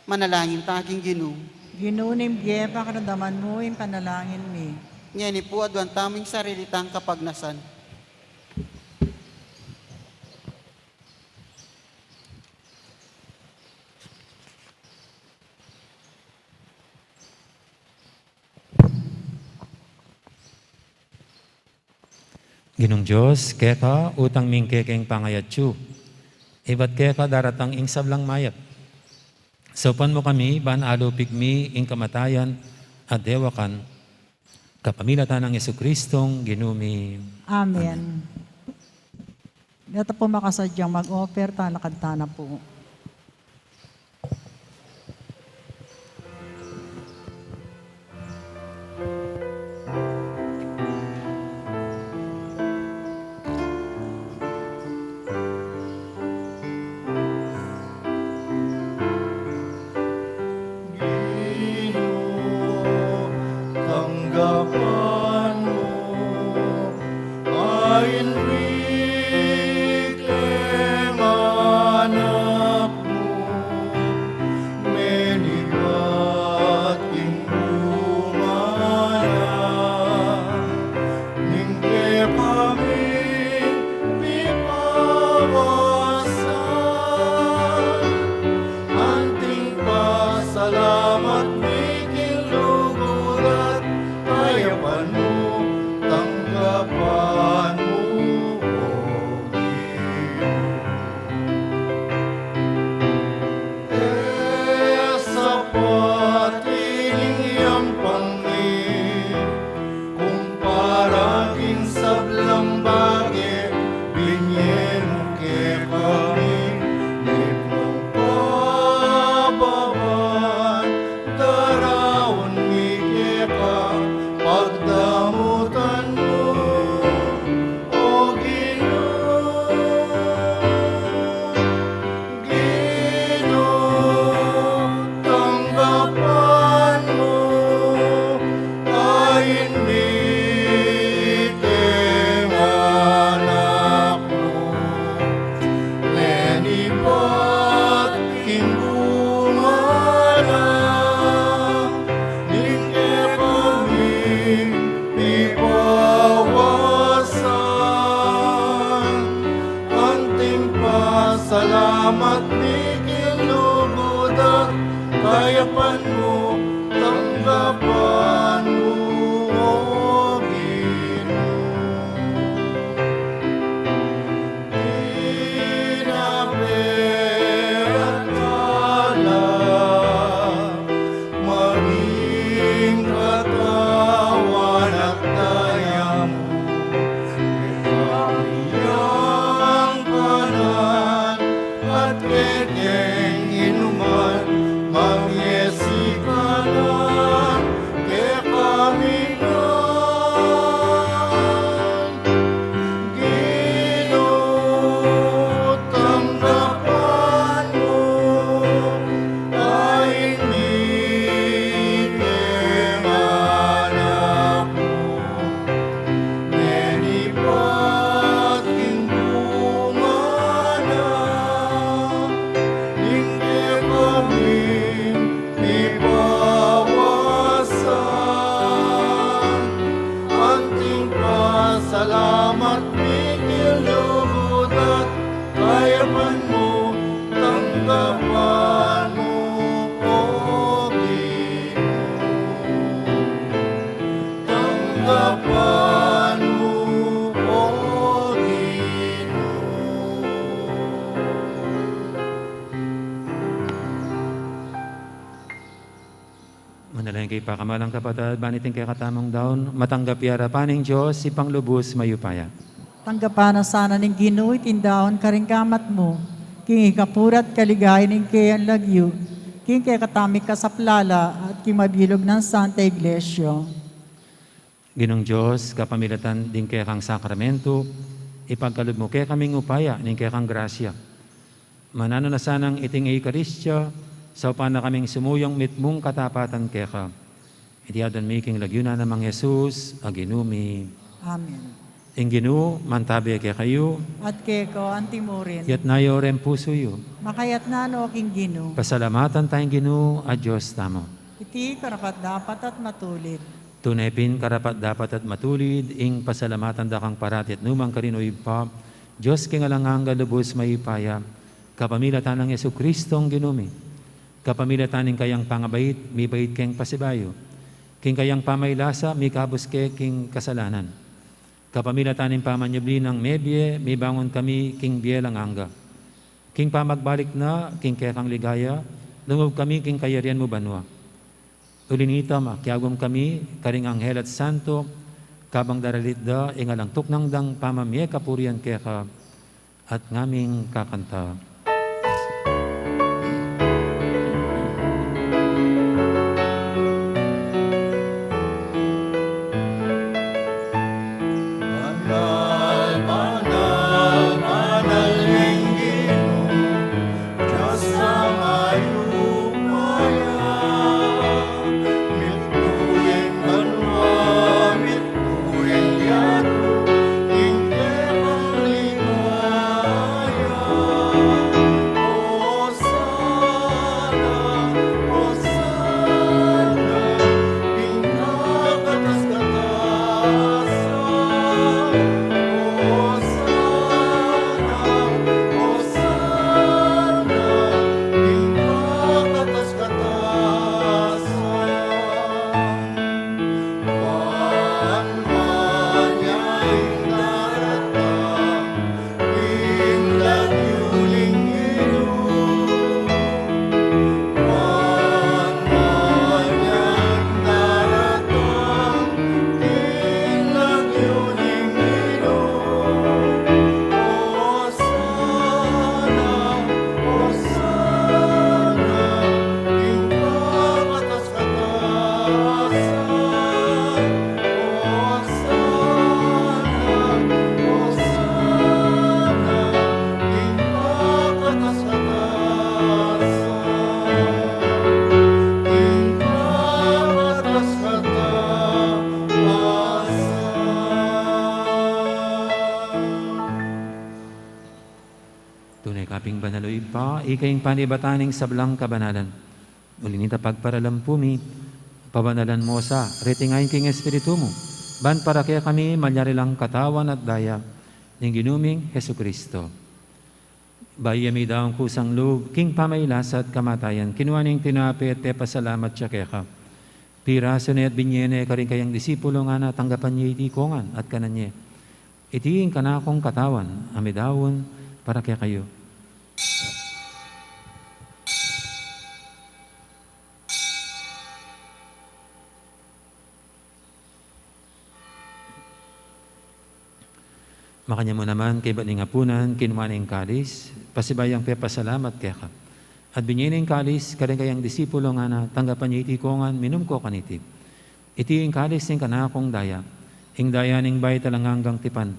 manalangin ta king Ginu. Ginu ning bie, pakiramdaman mu ing panalangin mi. Ngeni pu, aduan tamu ing sarili tang kapagnasan. Ginung Dios, keka utang mi ing kekeng pangayatsu, ibat keka daratang ing sablang mayap. Saupan mu kami ban alupig mi ing kamatayan at dewakan, kapamilatan nang Jesucristong Ginu mi. Amen. Amen. Deta pu makasadyang mag-offer, talakad tana pu. Ginu, tanggapan mu, ain mi keng anak mu, menibat king bunga na, ning kekami pipawasan. Anting pasalamat mi king lugud at kayapan mu, tanggapan mu, O Ginu. E sapat ining yampang mi, kumpara king sablang bage binye mu kekami, mikmang pababan daraun mi keka, pagdamutan mu, O Ginu. Ginu, tanggapan mu, ain mi keng anak mu, menibat king bunga na, ning kekami pipawasan. Anting pasalamat mi king lugud at kayapan mu, tanggapan mu, O Ginu. Tinape at alak, maging katawan at daya mu, kekami yang kanan at kekeng inuman, mangyesi ka na kekami ngan. Ginu, tanggapan mu, ain mi keng anak mu, menibat king bunga na, ning kekami pipawasan. Anting pasalamat mi king lugud at kayapan mu, tanggapan mu, O Ginu. Tanggapan mu, O Ginu. Manalangin kayu, pakamalan kung kapatad, ban iting kekatamung daun matanggap ya arapan ning Dios, Ibpang lubus mayupaya. Tanggapan na sana ning Ginu iting daun karing gamat mu, king ikapuri at kaligayan ning keyang lagyu, king kekatamung kasaplalan at king mabilug nang Santa Iglesia. Ginung Dios, kapamilatan ding kekang sakramentu, ipagkalub mu kekaming upaya ning kekang grasya. Mananu na sanang iting Eukaristia, saupan na kaming sumuyung mitmung katapatan keka. Iti adwan mi king lagyu na nang Jesus a Ginu mi. Amen. Ing Ginu mantabe kekayu. At keka antimurin. Iyatas yu reng pusu yu. Makayatas no king Ginu. Pasalamatan taya ing Ginu a Dios tamu. Iti karapat-dapat at matulid. Tune pin karapat-dapat at matulid ing pasalamatan da kang parati at nukarin man, O Ibpa, Dios king alang angga, lubus mayupaya, kapamilatan nang Jesucristong Ginu mi. Kapamilatan ning kayang pangabait, mibait keng pasibayu. King kayang pamaylasa, mikabus ke king kasalanan. Kapamilatan ning pamanyubli nang mebie, mibangun kami king bie alang angga. King pamagbalik na king kekang ligaya, lungub kami king kayarian mu banua. Uli na nita, makiagum kami karing anghel at santo, kabang daralit da ing alang tuknang dang pamamie kapurian keka, at ngaming kakanta. Banal, banal, banal ing Ginu, Dios a mayupaya. Mitmu ing banua, mitmu ing yatu, ing kekang ligaya. Hosana, Hosana, king kakatas-katasan. Hosana, Hosana, king kakatas-katasan. Banua na ing daratang king lagyu ning Ginu. Banua na ing daratang king lagyu ning Ginu. Hosana, Hosana, king kakatas-katasan. Hosana, Hosana, king kakatas-katasan. King kakatas-katasan. Tune ka pin banal, O Ibpa, ika ing panibatan ning sablang kabanalan. Uli na nita, pagparalan pu mi, pabanalan mu sa reting ain king Espiritu mu, ban para kekami malyari lang katawan at daya ning Ginu ming Jesucristo. Bayu ya midaun kusang lub king pamaylasa at kamatayan, kinua ne ing tinape at pepasalamat ya keka. Pirasu ne at binye ne karing kayang disipulo, ngana, tanggapan ye iti kongan at kanan ye. Iti ing kanakung katawan a midaun para kekayu. Makanyan mu naman, kaybat ning apunan, kinua ne ing kalis, pasibayu yang pepasalamat keka. At binye ne ing kalis karing kayang disipulo, ngana, tanggapan ye iti kongan, minum ko kaniti. Iti ing kalis ning kanakung daya, ing daya ning bayu at alang anggang tipan,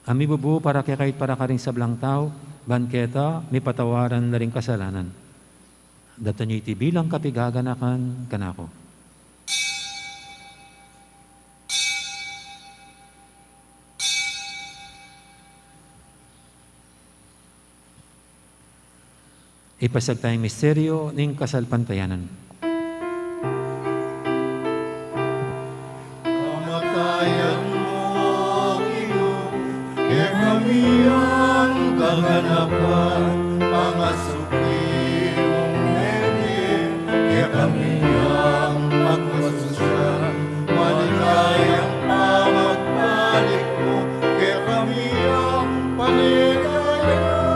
a mibubu para kekayu at para karing sablang tau, ban keta mipatawaran la ring kasalanan. Daptan ye iti bilang kapigaganakan kanaku. Ipasiag taya ing misteryu ning kasalpantayanan. Kamatayan mu, Ginu, kekami yang kaganakan, pangasuki mung mebie, kekami yang pagmasusyan, maligayang pamagbalik mu, kekami yang paligaya.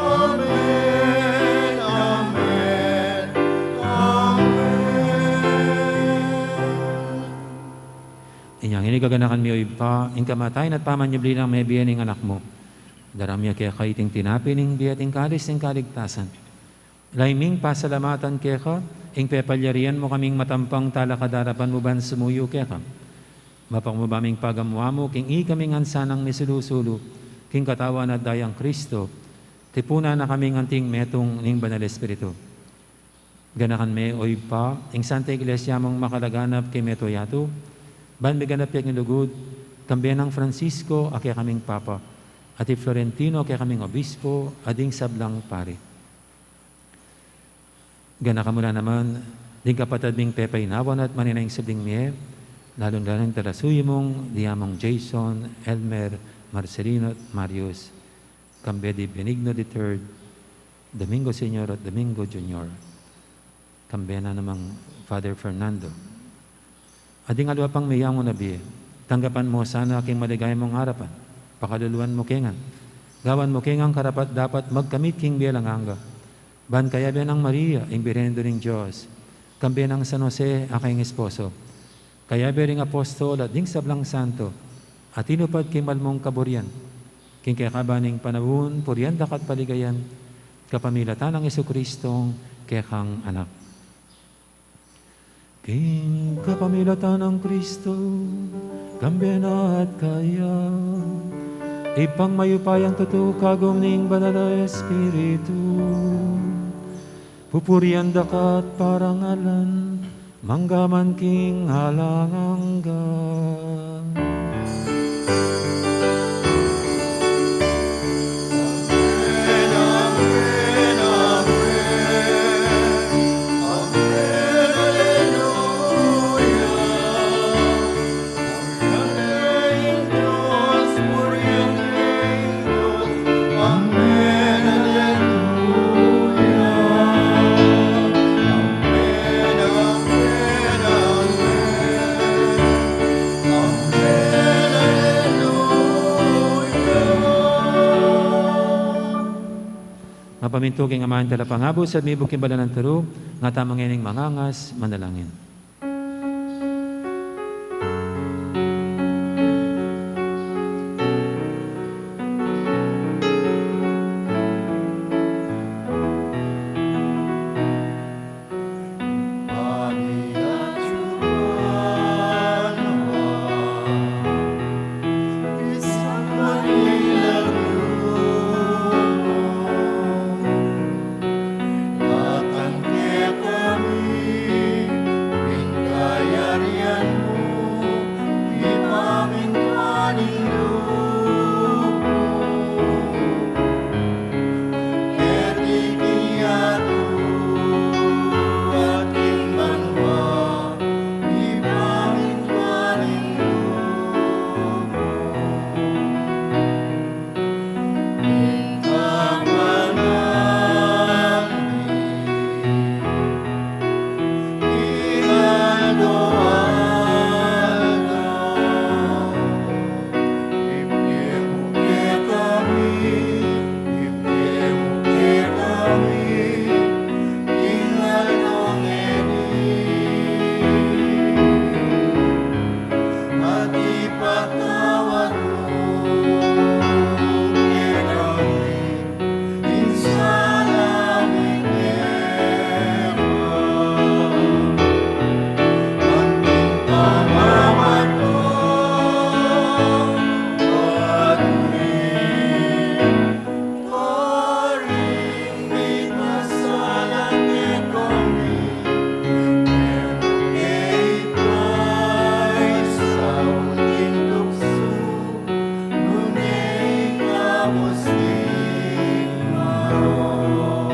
Amen, amen, amen. Inya ngeni gaganakan mi, O Ibpa, ing kamatayan at pamanyubli nang mebie ning Anak mu. Daraun mi keka iting tinape ning bie at ing kalis ning kaligtasan. Lalu ming pasalamatan keka, ing pepalyarian mu kaming matampang talakad king arapan mu ban sumuyu keka. Mapakumbaba ming pagamu-amu king ikami ngan sanang misulu-sulu king katawan at dayang Kristo, tipunan na kaming anting metung ning Banal Espiritu. Ganakan me, o Ibpa, ing Santa Iglesia mung makalaganap king mabilug a yatu, ban miganap ya king lugud, kambe nang Francisco a kekaming Papa, at i Florentino a kekaming Obispo, at ding sablang pari. Ganakan mu la naman ding kapatad ming pepainawan at manenaya king subling mie, lalung-lalu ing talasuyu mung diamong Jason, Elmer, Marcelino, at Marius, kambe di Benigno the third, Domingo Senior at Domingo Junior, kambe na namang Father Fernando. At ding aliwa pang meyangu na bie, tanggapan mu sana king maligaya mung arapan, pakaluluan mu ke ngan, gawan mu ke ngan karapat-dapat magkamit king bie alang angga, ban kayabe nang Maria, ing Birhen Indu ning Dios, kambe nang San Jose a kayang esposo, kayabe ring apostol at ding sablang santo, a tinupad king mal mung kaburian, king kekaban ning panaun, purian daka at paligayan, kapamilatan nang Jesucristong kekang Anak. King kapamilatan nang Kristo, kambe na at kaya, Ibpang mayupayang tutu, kagum ning Banal a Espiritu, pupurian daka at parangalan, mangga man king alang angga. Mapamintu king aman talapangabus at mibuk king balalan turu, nga tamu ngening mangangas, manalangin. Datang kekami ing kayarian mu, ipamintuan ing lub mu, keti king yatu at king banua, ipamintuan ing lub mu. At ipatawad mu kekami ing sala mi keka, anting pamamatawad mi karing mikasala kekami, e mu ke ipaisaul king tuksu, nune ikabus ing marok.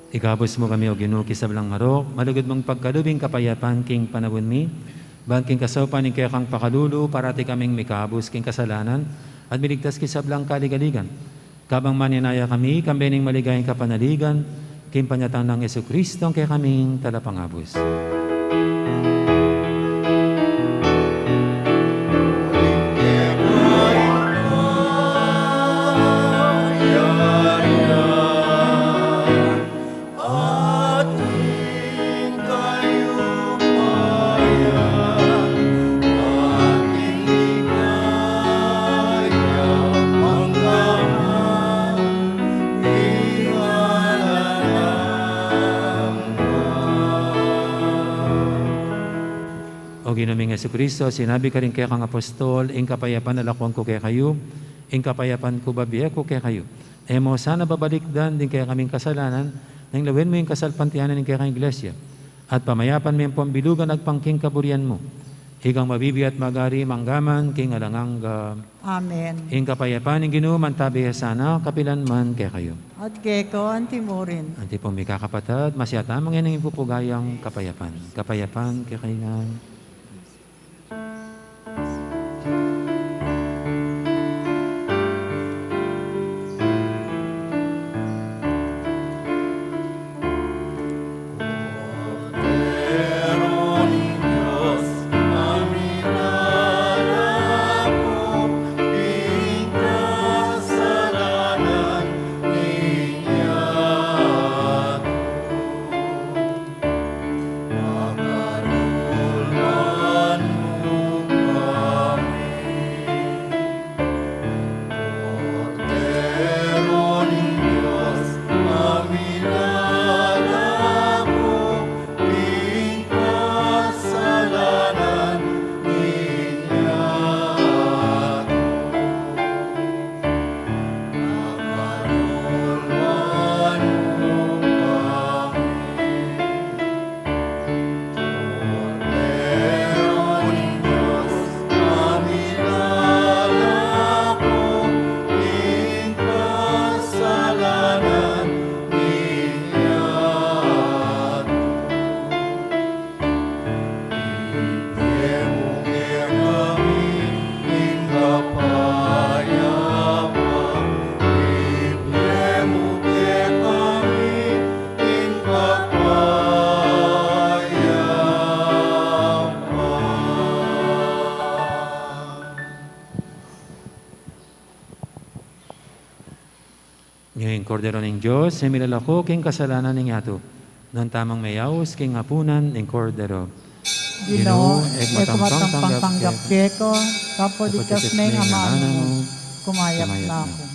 Ikabus mu kami, O Ginu, king sablang marok, malugud mung pagkalub ing kapayapan king panaun mi, ban king kasaupan ning kekang pakalulu, parati kaming mikabus king kasalanan, at miligtas king sablang kaligaligan. Kabang manenaya kami, kambe ning maligayang kapanaligan, king panyatang nang Jesucristo, a kekaming talapangabus. O Ginu ming Jesucristo, sinabi ka karing kekang apostol, ing kapayapan lalakwan ku kekayu, ing kapayapan ku bibie ku kekayu. E mu sana babalikdan ding kekaming kasalanan, nune lawen mu ing kasalpantayanan ning kekang Iglesia. At pamayapan me ampong bilugan agpang king kaburian mu. Ikang mabibie at magari mangga man king alang angga. Amen. Ing kapayapan ning Ginu mantabi ya sana, kapilan man kekayu. At keka anti murin. Anti pong mikakapatad, masiyatamang ing pupugayang kapayapan. Kapayapan kekayu ngan. Ngeni ing Kordero ning Dios, e milalako king kasalanan ning yatu. Nuan tamung meyaus king apunan ning Kordero. Ginu, e ku matampang tanggap keka, kapwa ligtas me ing amanu mu, kumayap na ku.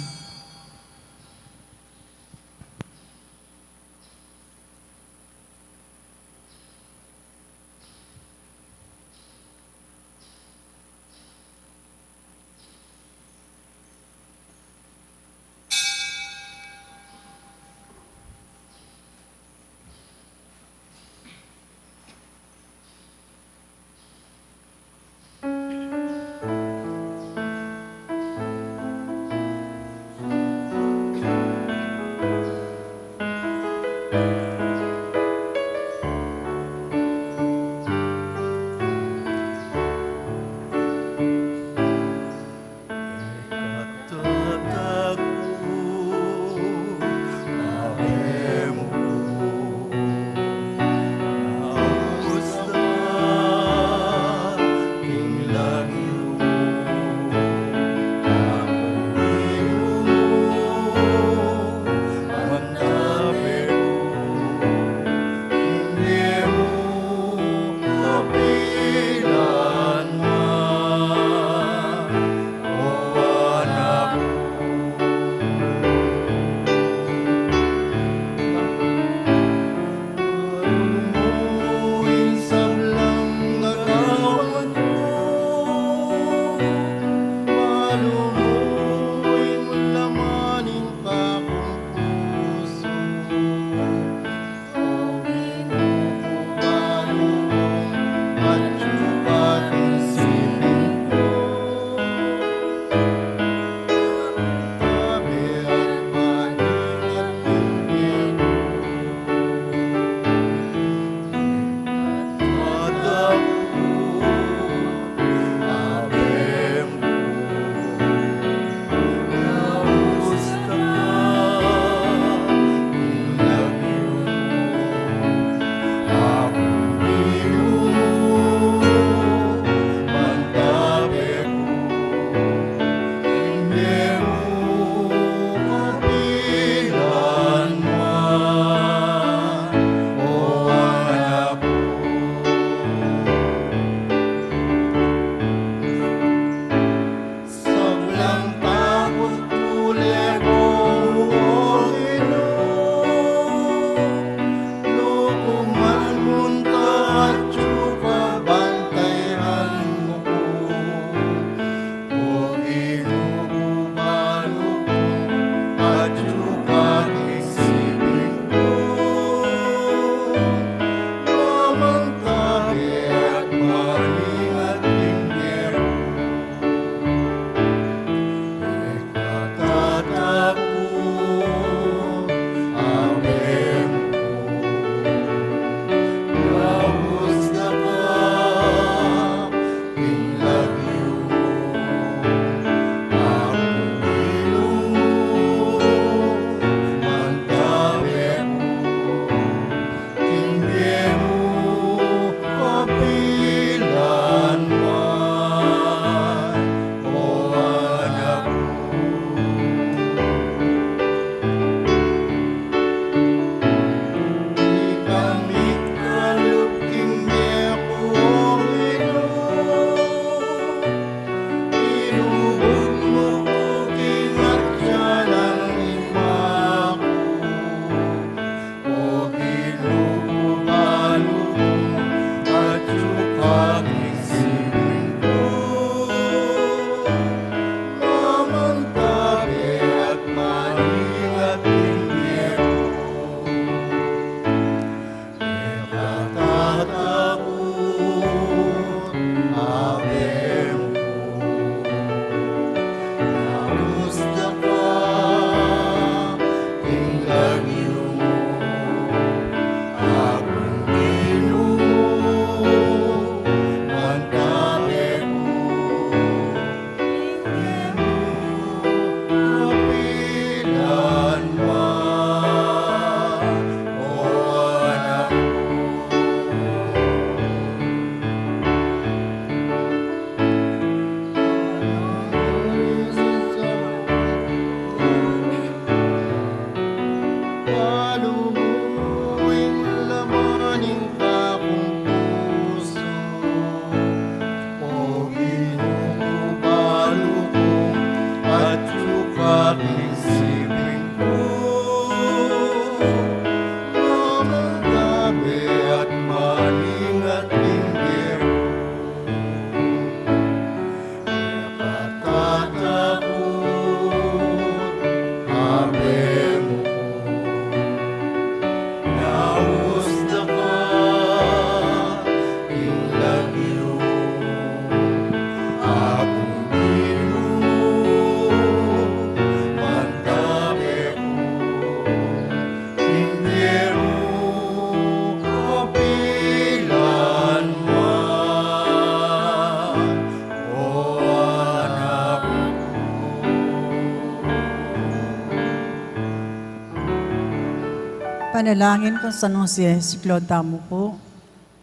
Panalangin kang San Jose, siklaud tamu pu,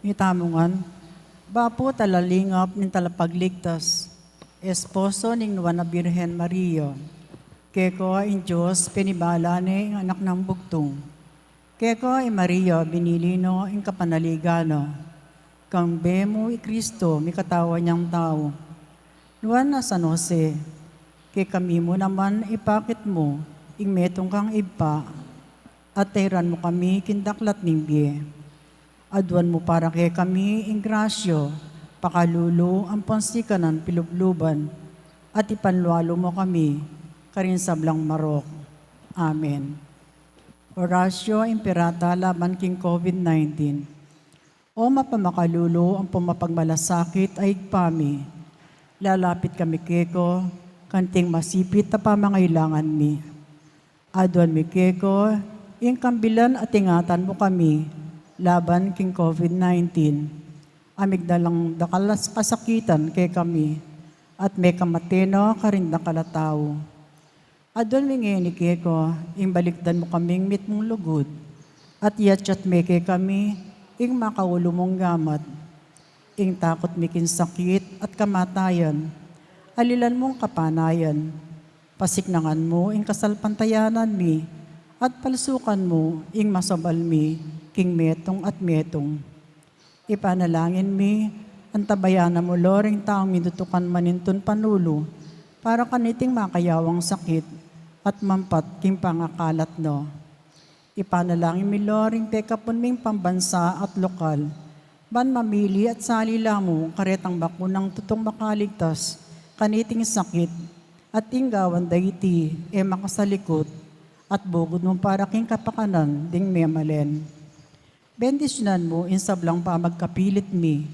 itamu ngan, bapu at lalingap ning Talapagligtas, esposo ning Nuan a Birhen Maria. Keka ing Dios penibala ne ing Anak nang Bugtung. Keka i Maria binili no ing kapanaligan na. Kambe mu i Kristo mikatawan yang tau. Nuan a San Jose, kekami mu naman ipakit mu ing metung kang Ibpa, at tairan mu kami king daklat ning bie. Aduan mu para kekami ing grasya, pakalulu ampon sikanan pilubluban, at ipanlualu mu kami karing sablang marok. Amen. Oratio Imperata laban king COVID nineteen. O mapamakalulu ampon mapagmalasakit a Ibpa mi, lalapit kami keka kaniting masipit a pamangailangan mi. Aduan mi keka ing kambilan at ingatan mu kami laban king COVID nineteen. A migdalang dakal a kasakitan kekami at mekamate na karing dakal a tau. Aduan mi ngeni keka ing balikdan mu kaming mitmung lugud, at iyatyat me kekami ing makaulu mung gamat. Ing takut mi king sakit at kamatayan, alilan mung kapanayan. Pasiknangan mu ing kasalpantayanan mi, at palsukan mu ing masabal mi king metung at metung. Ipanalangin mi, antabayanan mu la ring taung mintutukan manintun panulu, para kaniting makayawang sakit at mampat king pangakalat na. Ipanalangin mi la ring pekapun ming pambansa at lokal, ban mamili at sali la mu karetang bakunang tutung makaligtas kaniting sakit, at ing gawan da iti e makasalikut, at bugud mu para king kapakanan ding memalen. Bendisyunan mu ing sablang pamagkapilit mi,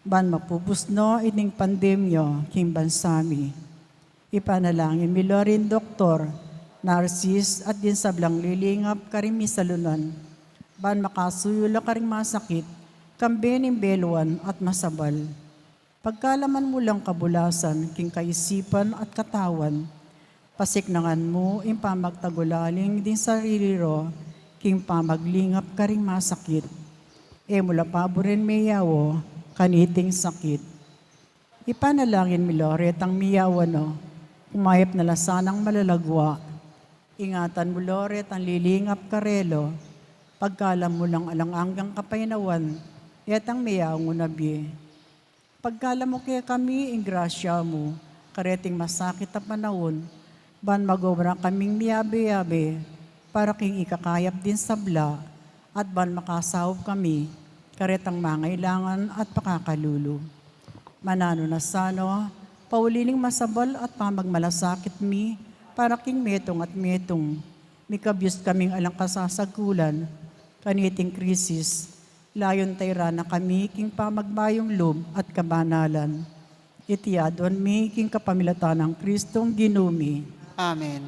ban mapubus na ining pandemya king bansa mi. Ipanalangin mi la ring doktor, narsis, at ding sablang lilingap karing misalunan, ban makasuyu la karing masakit, kambe ning beluan at masabal. Pagkalaman mu lang kabulasan king kaisipan at katawan, pasiknangan mu ing pamagtagulaling ding sarili ra king pamaglingap karing masakit. E mu la paburen meyawa kaniting sakit. Ipanalangin mi la retang miyawa na, kumayap na la sanang malalagua. Ingatan mu la retang lilingap karela, pagkalam mu lang alang anggang kapaynawan, retang meyangu na bie. Pagkalam mu kekami ing grasya mu, kareting masakit a panaun, ban magobra kaming miyabe-yabe, para king ikakayap ding sabla, at ban makasaup kami, karetang mangailangan at pakakalulu. Mananu na sana, pauli ning masabal at pamagmalasakit mi, para king metung at metung, mikabyus kaming alang kasasagulan, kaniting krisis, layun tairan na kami king pamagbayung lub at kabanalan. Iti aduan mi king kapamilatan nang Kristong Ginu mi. Amen.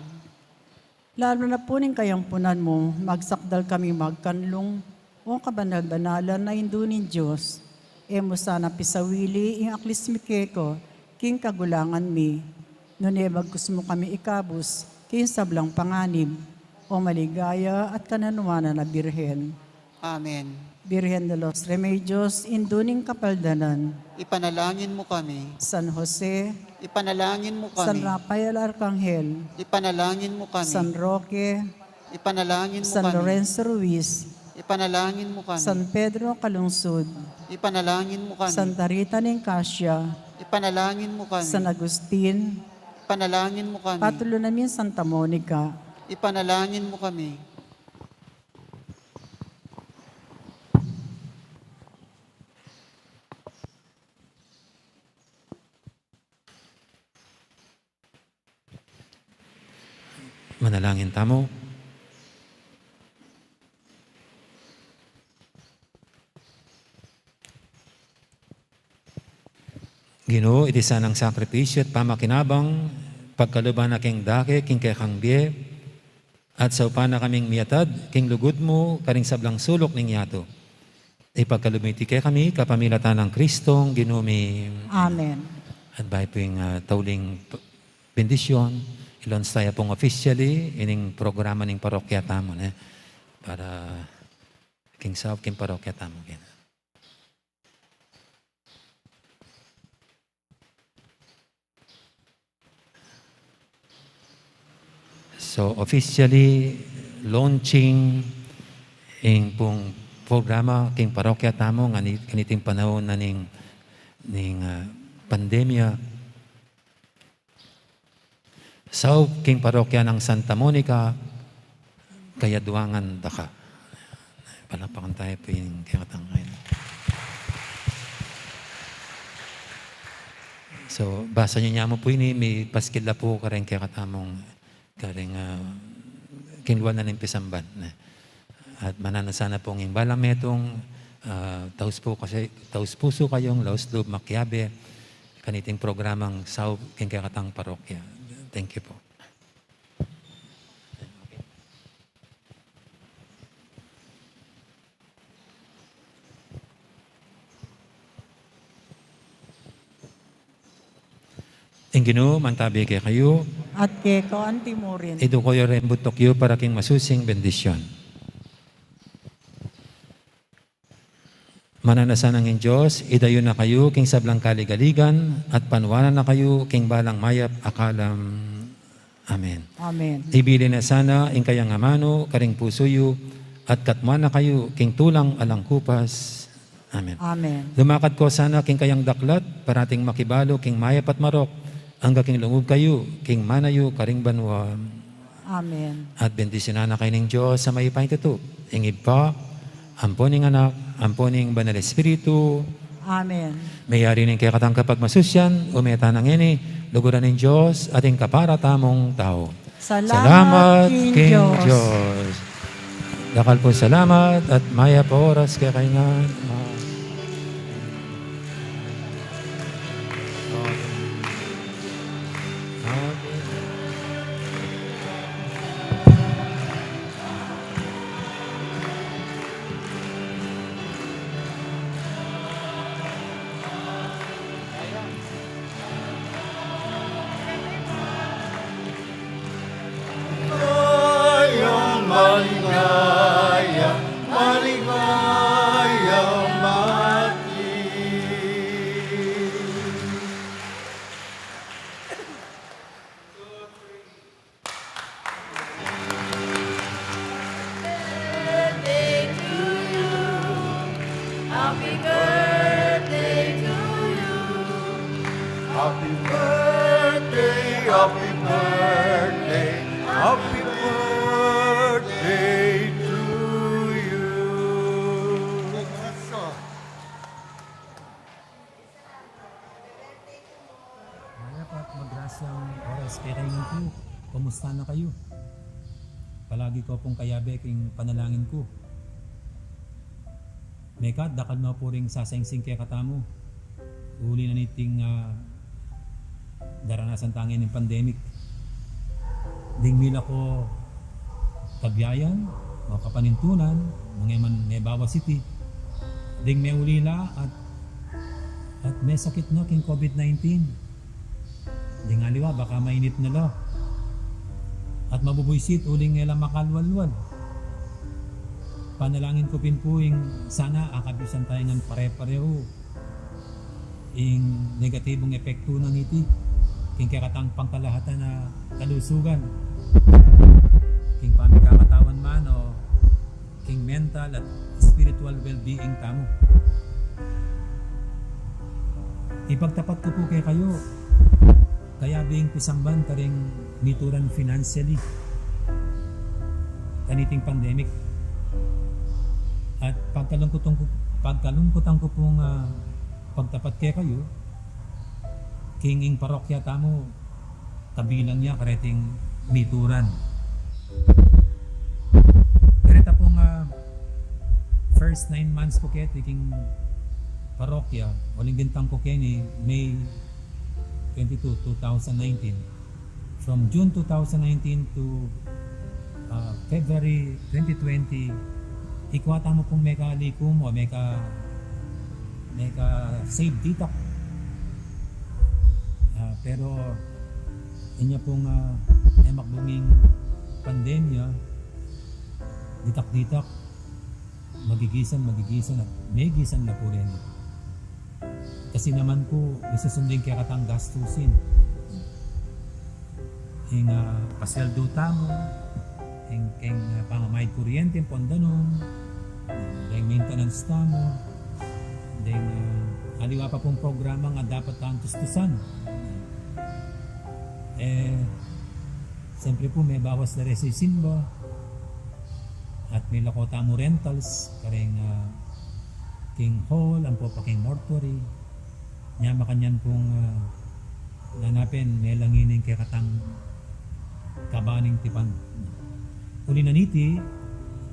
Lalu na pu ning kayampunan mu, magsakdal kami magkanlung, o kabanal-banalan a Indu ning Dios. E mu sana pisawili ing aklis mi keka, king kagulangan mi. Nune bagkus mu kami ikabus, king sablang panganib, o maligaya at kananuanan a Birhen. Amen. Birhen de los Remedios, Indu ning Kapaldanan. Ipanalangin mu kami. San Jose. Ipanalangin mu kami. San Rafael Arcangel. Ipanalangin mu kami. San Roque. Ipanalangin mu San kami. Lorenzo Ruiz. Ipanalangin mu kami. San Pedro Calungsod. Ipanalangin mu kami. Santa Rita ning Cascia. Ipanalangin mu kami. San Agustin. Ipanalangin mu kami. Patulunan mi Santa Monica. Ipanalangin mu kami. Manalangin tamu. Ginu, iti sanang sakripisyu at pamakinabang, pagkaluban na king dake king kekang bie, at saupan na kaming miatad king lugud mu karing sablang suluk ning yatu. Ipagkalub mu iti kekami kapamilatan nang Kristong Ginu mi. Amen. At bayu pu ing, ah, tauling p-, bendisyon, ilonsaya pung officially ining programa ning parokya tamu, ne? para king saup king parokya tamu keni. So, officially launching ing pung programa king parokya tamu ngeni, kaniting panaun na ning, ning, ah, pandemya. Saup king parokya nang Santa Monica, kayaduangan da ka. Palakpakan tamu pu ing kekatang ngayan. So, basa yu namu pu ini, mipaskil la pu kareng kekatamung, kareng, ah, king lual na ning pisamban, ne. At mananu sana pung ing balang metung, ah, taus pu kasi, taus pusu kayung laus lub makiabe kaniting programang saup king kekatang parokya. Thank you pu. Ing Ginu mantabi kekayu. At keka antimurin. Iduku yu reng buntuk yu para king masusing bendisyon. Mananu na sanang ing Dios idayu na kayu king sablang kaligaligan at panuanan na kayu king balang mayap a kalam. Amen. Amen. Ibilin na sana ing kayang amanu karing pusu yu at katmuan na kayu king tulang alang kupas. Amen. Amen. Lumakad ko sana king kayang daklat, parating makibalu king mayap at marok, angga king lungub kayu king mana yu karing banua. Amen. At bendisyunan na kayu ning Dios a mayupayang tutu, ing Ibpa, ampo ning Anak, ampo ning Banal Espiritu. Amen. Meyari ning kekatang kapagmasusyan, ume tana ngeni, luguran ning Dios at ing kapara tamung tau. Salamat king Dios. Dakal pung salamat at mayap a oras kekayu ngan. Maligayang, maligayang, maligayang bati. Birthday to you. Happy birthday to you. Happy birthday, happy birthday, happy birthday to you. Mayap at magrasyang oras kekayu ngan pu. Kumusta na kayu? Palagi ko pung kayabe king panalangin ku. Mekad dakal no pu ring sasaingsing kekatamu uli na niting, ah, daranasan tang pandemic. Ding mila ko kabiayan o kapanintunan, nung e man mebawas iti, ding meulila at, at mesakit no king COVID nineteen. Ding aliwa baka mainit na la at mabubuisit uling e la makalwal-lwal. Panalangin ku pin pu ing sana akabisan tayu ngan pare-parehu ing negatibung epektu na niti king kekatang pangkalahatan a kalusugan, king pamikakatawan man o king mental at spiritual well-being tamu. Ipagtapat ku pu kekayu, kayabe ing pisamban karing mituran financially kaniting pandemic. At pagkalungkutan ku, pagkalungkutan ku pung, ah, pagtapat kekayu, king ing parokya tamu, kabilang ya kareting mituran. Kareta pung, ah, first nine months ku keti king parokya, uling bintang ku keni May twenty-two, two thousand nineteen. From June two thousand nineteen to, ah, February twenty twenty, ikwa tamu pung mekalikum o meka, meka-save ditak. Ah, pero inya pung, ah, memakbung ing pandemya, ditak-ditak, magigisan, magigisan, at megisan na pu reni. Kasi naman pu, isusundu ing kekatang gastusin. Ing, ah, pasweldu tamu, ing, ing, ah, pamamayad kuryente, ing pon danum, ing maintenance tamu, ing, ah, aliwa pa pung programa a dapat tang tustusan. Eh, siyempre pu, mebawas la reni ing simba, at milako tamu rentals, karing, ah, king hall, ampo pa king mortuary. Nya makanyan pung, ah, nanu pin, melangi ning kekatang kabaning tipan. Uli na niti,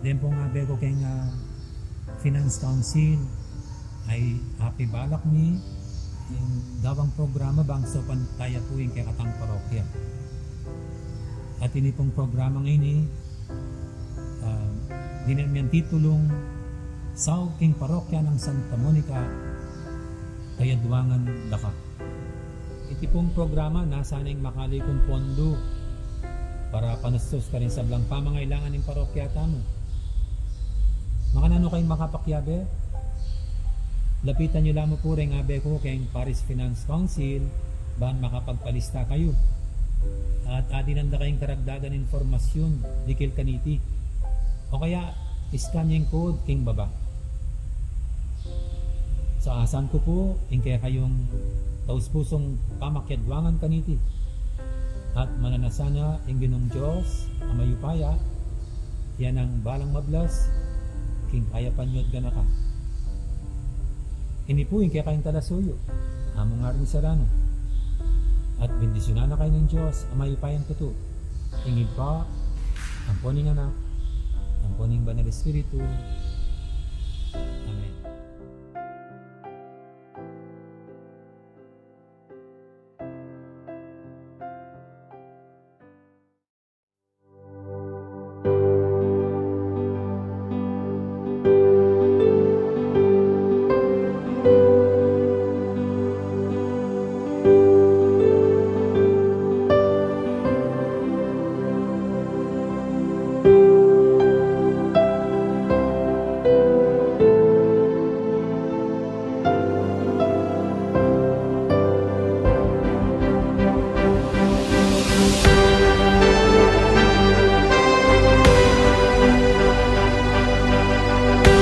deng pung abe ku keng, ah, Finance Council, ay apibalak mi ing gawang programa bang saupan taya pu ing kekatang parokya. At ini pung programa ngeni, ah, dinan mi yang titulung Saup king Parokya nang Santa Monica, Kayadwangan, Daka. Iti pung programa, nasa na ing makali kung pondo para panustus karing sablang pamangailangan ning parokya tamu. Makananu kayu makapakiabe? Lapitan yu la mu pu reng abe ku keng Parish Finance Council, ban makapagpalista kayu. At adinan da kayung karagdagan impormasyun dikil kaniti. O kaya, scan yu ing code king baba. Sa asan ku pu ing kekayung taus-pusung pamakiadwangan kaniti. At mananu sana ing Ginung Dios a mayupaya, ya nang balang mablas king kayapan yu at ganaka. Ini pu ing kekayung talasuyu, Among Arnie Serrano. At bendisyunan na kayu ning Dios a mayupayang tutu, ing Ibpa, ampo ning Anak, ampo ning Banal Espiritu. Amen.